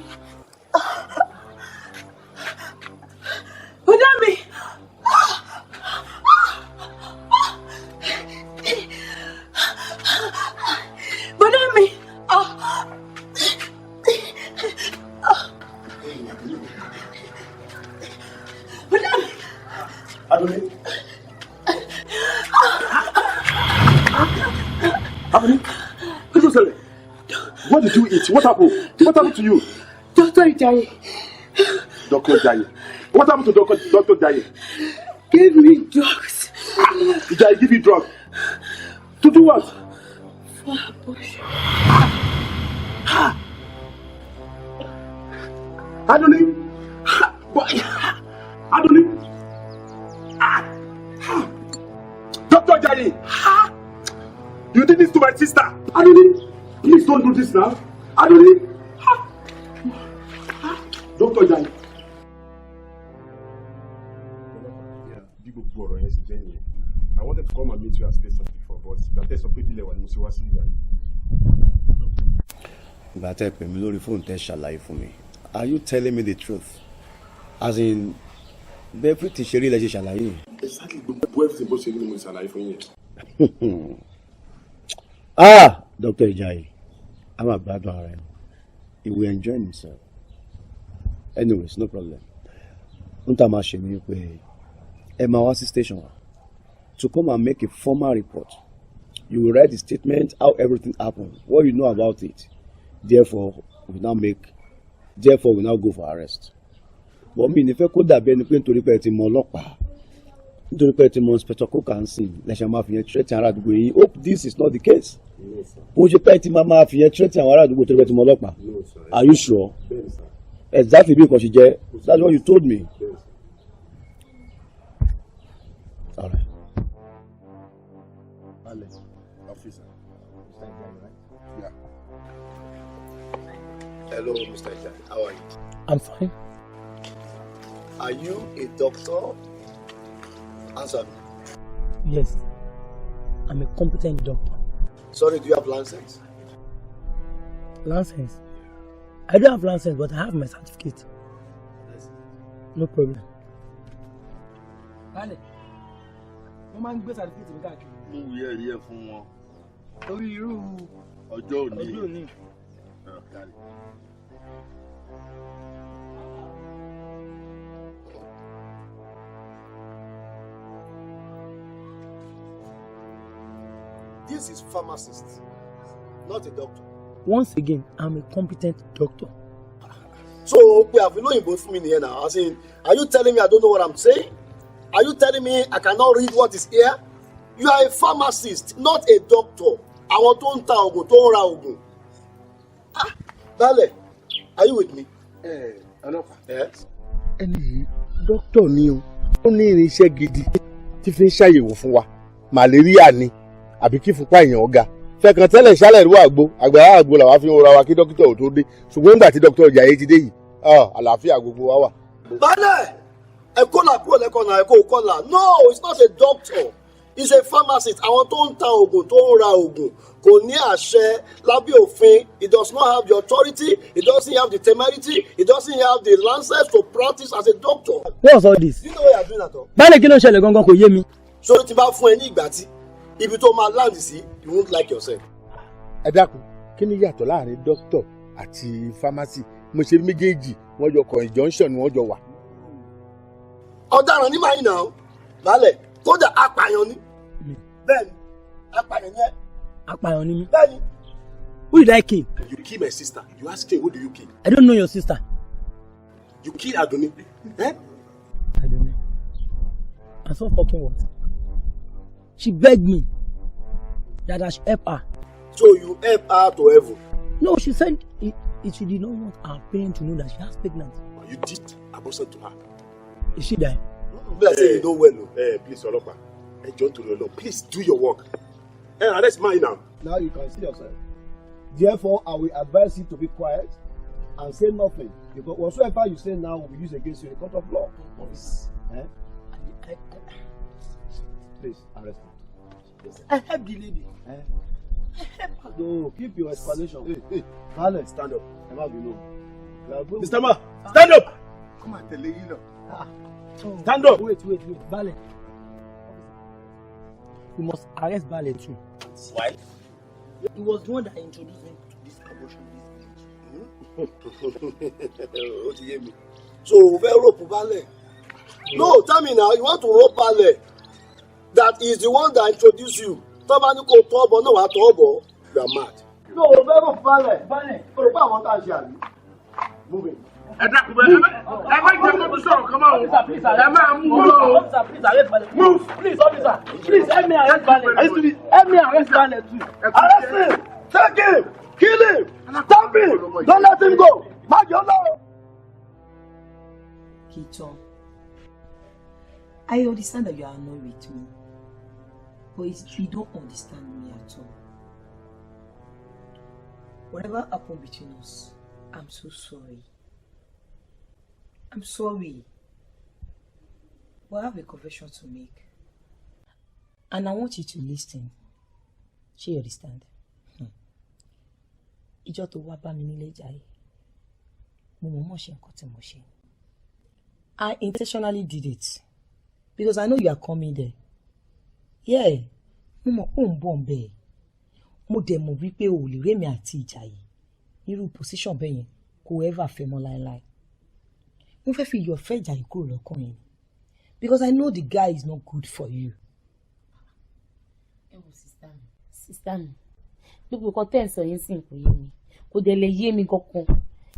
Bọ̀dá mi. Bọ̀dá mi. Bọ̀dá mi. Adunni. Adunni, kí ló ṣẹlẹ̀? What did you eat? What happened? What happened to you? Dr. Ijaye. Dr. Ijaye. What happened to Dr. Ijaye? Gave me drugs. Ijaye give you drugs? To do what? For abortion. Adunni. Adunni. Dr. Ijaye. You did this to my sister. Adunni. Please don't do this now. Adunni. Dr. Ijaye. Bí gbogbo ọ̀rọ̀ yẹn ṣe jẹ́ nìyẹn. I wanted to come and meet you at station before, but ìgbà tẹ́ sọ pé bílẹ̀ wà ní mo ṣe wá sí ìgbà yìí. Ìgbà tẹ́ ẹ pè mí lórí fóònù, tẹ́ ṣàlàyé fún mi, are you telling me the truth? As in, bẹ́ẹ̀ pretty ṣe rí lẹ ṣe ṣàlàyé? Exactly, gbogbo everything bó ṣe rí ni mo ṣàlàyé fún yín yẹn. Ah, Dr. Ijayi, a máa gbádùn ara ẹ. He will enjoy himself. Anyways, no problem. N ta máa ṣe ni pé ẹ máa wá sí station wa to come and make a formal report. You will write the statement, how everything happened, what you know about it. Therefore we now go for arrest. But mi ní fẹ́ kó dàbí ẹni pé nítorí pé ẹ ti mọ ọlọ́pàá, nítorí pé ẹ ti mọ Inspector Coker ń sìn, lẹ́sẹ̀ máa fi yẹn threaten ará àdúgbò yín. Hope this is not the case. Bó ṣe pé ẹ ti máa fi yẹn threaten àwọn ará àdúgbò torí pé ẹ ti mọ ọlọ́pàá. Are you sure? Exactly bí nǹkan ṣe jẹ́, that's what you told me. All right. Officer. Yeah. Hello, Mr. Ijayi. How are you? I'm fine. Are you a doctor? Answer me. Yes, I'm a competent doctor. Sorry, do you have license? License? I don't have license, but I have my certificate. No problem. Baálẹ̀, wọ́n máa ń gbé certificate mi káàkiri. Mú ìwé ẹ̀rí ẹ̀ fún wọn. Torí irú ọjọ́ òní. Ọjọ́ òní. Ẹ̀, kárí. This is pharmacist, not a doctor. Once again, I'm a competent doctor. So, pé àfi lóyìnbó fún mi nìyẹn náà. As in, are you telling me I don't know what I'm saying? Are you telling me I cannot read what is here? You are a pharmacist, not a doctor. Àwọn tó ń ta oògùn, tó ń ra oògùn. Ah, Baálẹ̀, are you with me? Ẹ ọlọ́pàá. Yes. Ẹni yìí, dókítà ni o. Ó ní irinṣẹ́ gidi tí fi ń ṣàyẹ̀wò fún wa, màlẹ́ríà ni àbí kí fúnpá èèyàn ga fẹ̀kàn tẹ́lẹ̀ ṣálẹ̀ ìlú àgbo àgbàrá àgbo làwa fi ń ra wa kí dókítà ò tó dé. Ṣùgbọ́n nígbà tí dókítà Ìjàyè ti dé yìí, àlàáfíà gbogbo wa wà. Baálẹ̀, ẹ kọ́là kúrò lẹ́kọ̀ọ́ náà, ẹ kó kọ́là. No, it's not a doctor. He's a pharmacist. Àwọn tó ń ta oògùn, tó ń ra oògùn, kò ní àṣẹ lábẹ́ òfin. He does not have the authority. He doesn't have the temerity. He doesn't have the license to practice as a doctor. What's all this? Do you know what you are doing at all? Baálẹ̀, kí ló ń ṣẹlẹ̀ gangan? Kò yé mi. So tí bá fún ẹ ní ìgbà tí ibi tó máa land sí, you won't like yourself. Ẹ dákun, kí ni yàtọ̀ láàrin dókítà àti pharmacy? Mo ṣe méjèèjì, wọ́n jọ conjunction ni wọ́n jọ wà. Ọ̀daràn ní màá yìí nà ó. Baálẹ̀, kódà apààyàn ni. Bẹ́ẹ̀ni, apààyàn ni ẹ. Apààyàn ni mí? Bẹ́ẹ̀ni. Who did I kill? You kill my sister. You ask him, who do you kill? I don't know your sister. You kill Adoni. Eh? I don't know. And so fucking what? She begged me that I should help her. So you help her to heaven? No, she said she did not want her parents to know that she has pregnant. You did abortion to her. Is she there? Be like say you know well o. Eh, please, ọlọ́pàá. Ẹ jọ̀ọ́, nítorí Ọlọ́run, please do your work. Eh, arrest mine now. Now you can see yourself. Therefore, I will advise you to be quiet and say nothing, because whatsoever you say now will be used against you in the court of law. Eh? Please arrest him. Yes, I help the lady. Eh? I help her. No, keep your explanation. Hey, hey, Baálẹ̀, stand up. Ẹ má bínú. We are going. Mr. Ma, stand up. Come and tẹ̀lé yín lọ. Stand up. Wait, wait, wait. Baálẹ̀. You must arrest Baálẹ̀ too. Why? He was the one that introduced me to this abortion this village. Ó ti yé mi. So o fẹ́ rope Baálẹ̀? No, tell me now, you want to rope Baálẹ̀ that is the one that introduced you? Tó bá ní kó tọ́ bọ̀ náà, wàá tọ́ bọ̀. You are mad. No, o fẹ́ rope Baálẹ̀. Baálẹ̀. O rò pé àwọn tá a ṣe àbí? Move it. Ẹ dákun, bẹ́ẹ̀ ẹ má jẹ́ kó tún sọ̀rọ̀ kan máa o. Ẹ máa mú wọn o. Officer, please arrest Baálẹ̀. Move. Please, officer. Please help me arrest Baálẹ̀. Help me arrest Baálẹ̀ too. Arrest him! Take him! Kill him! Stop him! Don't let him go! Má jẹ́ ó lọ. Kiton, I understand that you are annoyed with me, but you don't understand me at all. Whatever happened between us, I'm so sorry. I'm sorry. But I have a confession to make. And I want you to listen. She understand? Ìjọ́ tó wá bá mi nílé Ìjàyè, mo mọ̀ mọ̀ ṣe nǹkan tí mo ṣe. I intentionally did it because I know you are coming there. Yeah, mo mọ̀ pé ò ń bọ̀ ń bẹ́ẹ̀. Mo dẹ̀ mọ̀ wípé o ò lè rémi àti Ìjàyè nírú position bẹ́ẹ̀ yẹn kò ever fẹ́ mọ́ láéláé. Mo fẹ́ fi iyọ̀ fẹ́ Ìjàyè kúrò lọ́kàn yẹn because I know the guy is not good for you. Ẹ wo, sister mi, sister mi, gbogbo nǹkan tẹ́ ẹ̀ ń sọ yín sì kò yé mi, kò dẹ̀ lè yé mi kankan,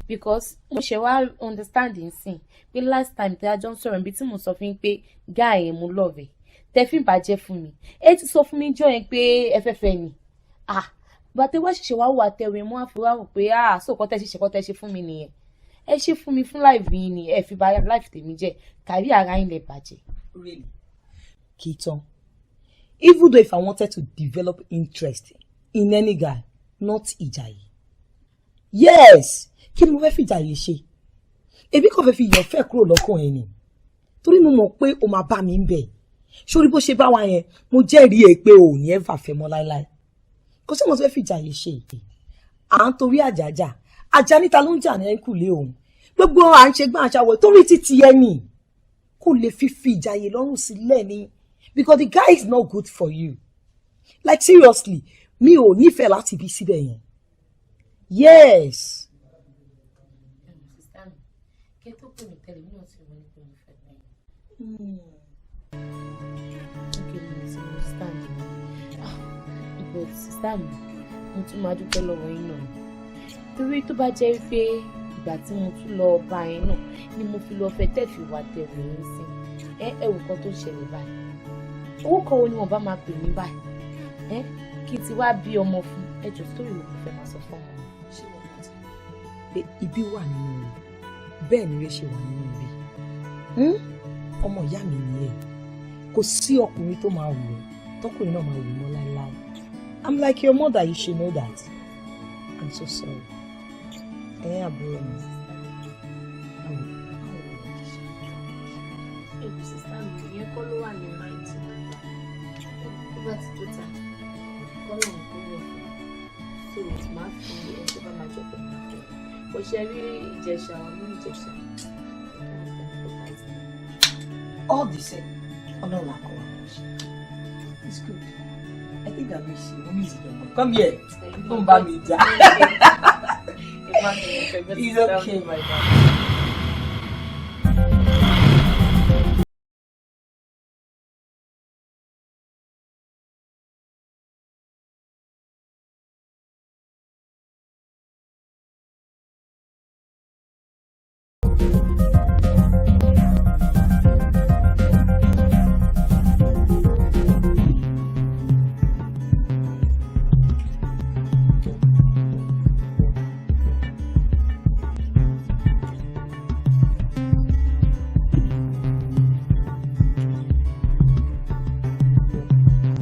because mo ṣe wá understand nsìn pé last time tí a jọ ń sọ̀rọ̀ níbi tí mo sọ fún yín pé guy yẹn, mo love ẹ̀, tẹ́ fi ń bàjẹ́ fún mi, ẹ ti sọ fún mi jọ yẹn pé ẹ fẹ́ fẹ́ ni. Ah, bàtẹ́ wá ṣẹ̀ṣẹ̀ wá wà tẹ̀wé mo á fi wá wò pé, ah, so kọ́ tẹ́ ṣe ṣe kọ́ tẹ́ ṣe fún mi nìyẹn. Ẹ ṣe fún mi fún life yín ni, ẹ fi bà life tèmi jẹ́, kárí ara yín lè bàjẹ́. Really? Kitan, even though if I wanted to develop interest in any guy, not Ìjàyè. Yes, kí ni mo fẹ́ fi Ìjàyè ṣe? Èmi kàn fẹ́ fi ìyànfẹ́ kúrò lọ́kàn ẹ̀ ni. Torí mo mọ̀ pé o máa bá mi ń bẹ̀. Sórí bó ṣe bá wa yẹn, mo jẹ́rìí ẹ pé o ò ní ever fẹ́ mọ́ láéláé. Kò sí mo fẹ́ fi Ìjàyè ṣe. À ń torí àjàjà. Àjà níta ló ń jà ní ẹ̀ńkùlé òun. Gbogbo à ń ṣe gbọ́n àṣàwọ̀ torí títí ẹni. Kò lè fi Ìjàyè lọ́rùn sílẹ̀ ni, because the guy is not good for you. Like, seriously, mi ò nífẹ̀ẹ́ láti bí síbẹ̀ yẹn. Yes. Sister mi, kí ẹ tó pè mí tẹ́lẹ̀, mi náà ti wọ́n ní pé mo fẹ́ bẹ́ẹ̀. Okay, mo ti understand. Ah, but sister mi, mo tún máa dúpẹ́ lọ́wọ́ yín náà, torí tó bá jẹ́ wípé ìgbà tí mo tún lọ bá yín náà ni mo fi lọ fẹ́ tẹ́ fi wà tẹ̀wé yín sí ẹ, ẹ wò kan tó ń ṣẹlẹ̀ báyìí, owó kan wo ni wọ́n bá máa pè mí báyìí? Ẹ kí n ti wá bí ọmọ fún ẹ jọ, sórí ìwé mo fẹ́ máa sọ fún ọmọ mi. Ṣé wọn náà ti rí pé ibi wà nínú rẹ̀? Bẹ́ẹ̀ ni rẹ̀ ṣe wà nínú ibi. Ọmọ ìyá mi nìyẹn. Kò sí ọkùnrin tó máa wù ẹ́ tọkùnrin náà máa wù mọ́ láéláé. I'm like your mother, you should know that. I'm so sorry. Ẹ àbúrò mi. Báwo báwo ló ti ṣe? Èkó, sister mi, ìyẹn kọ́ ló wà ní mind. Tó bá ti tó ta kọ́ lóun kó wẹ̀ fún, so máa fi ẹni tó bá máa jọ pọ̀ máa fẹ́. Kò ṣe rí Ìjẹ̀ṣà ọ̀nù Ìjẹ̀ṣà. All the same, Ọlọ́run akọ wa. It's good. I think I miss you. Mo miss you. Come here. Tó ń bá mi jà. It's okay, my darling.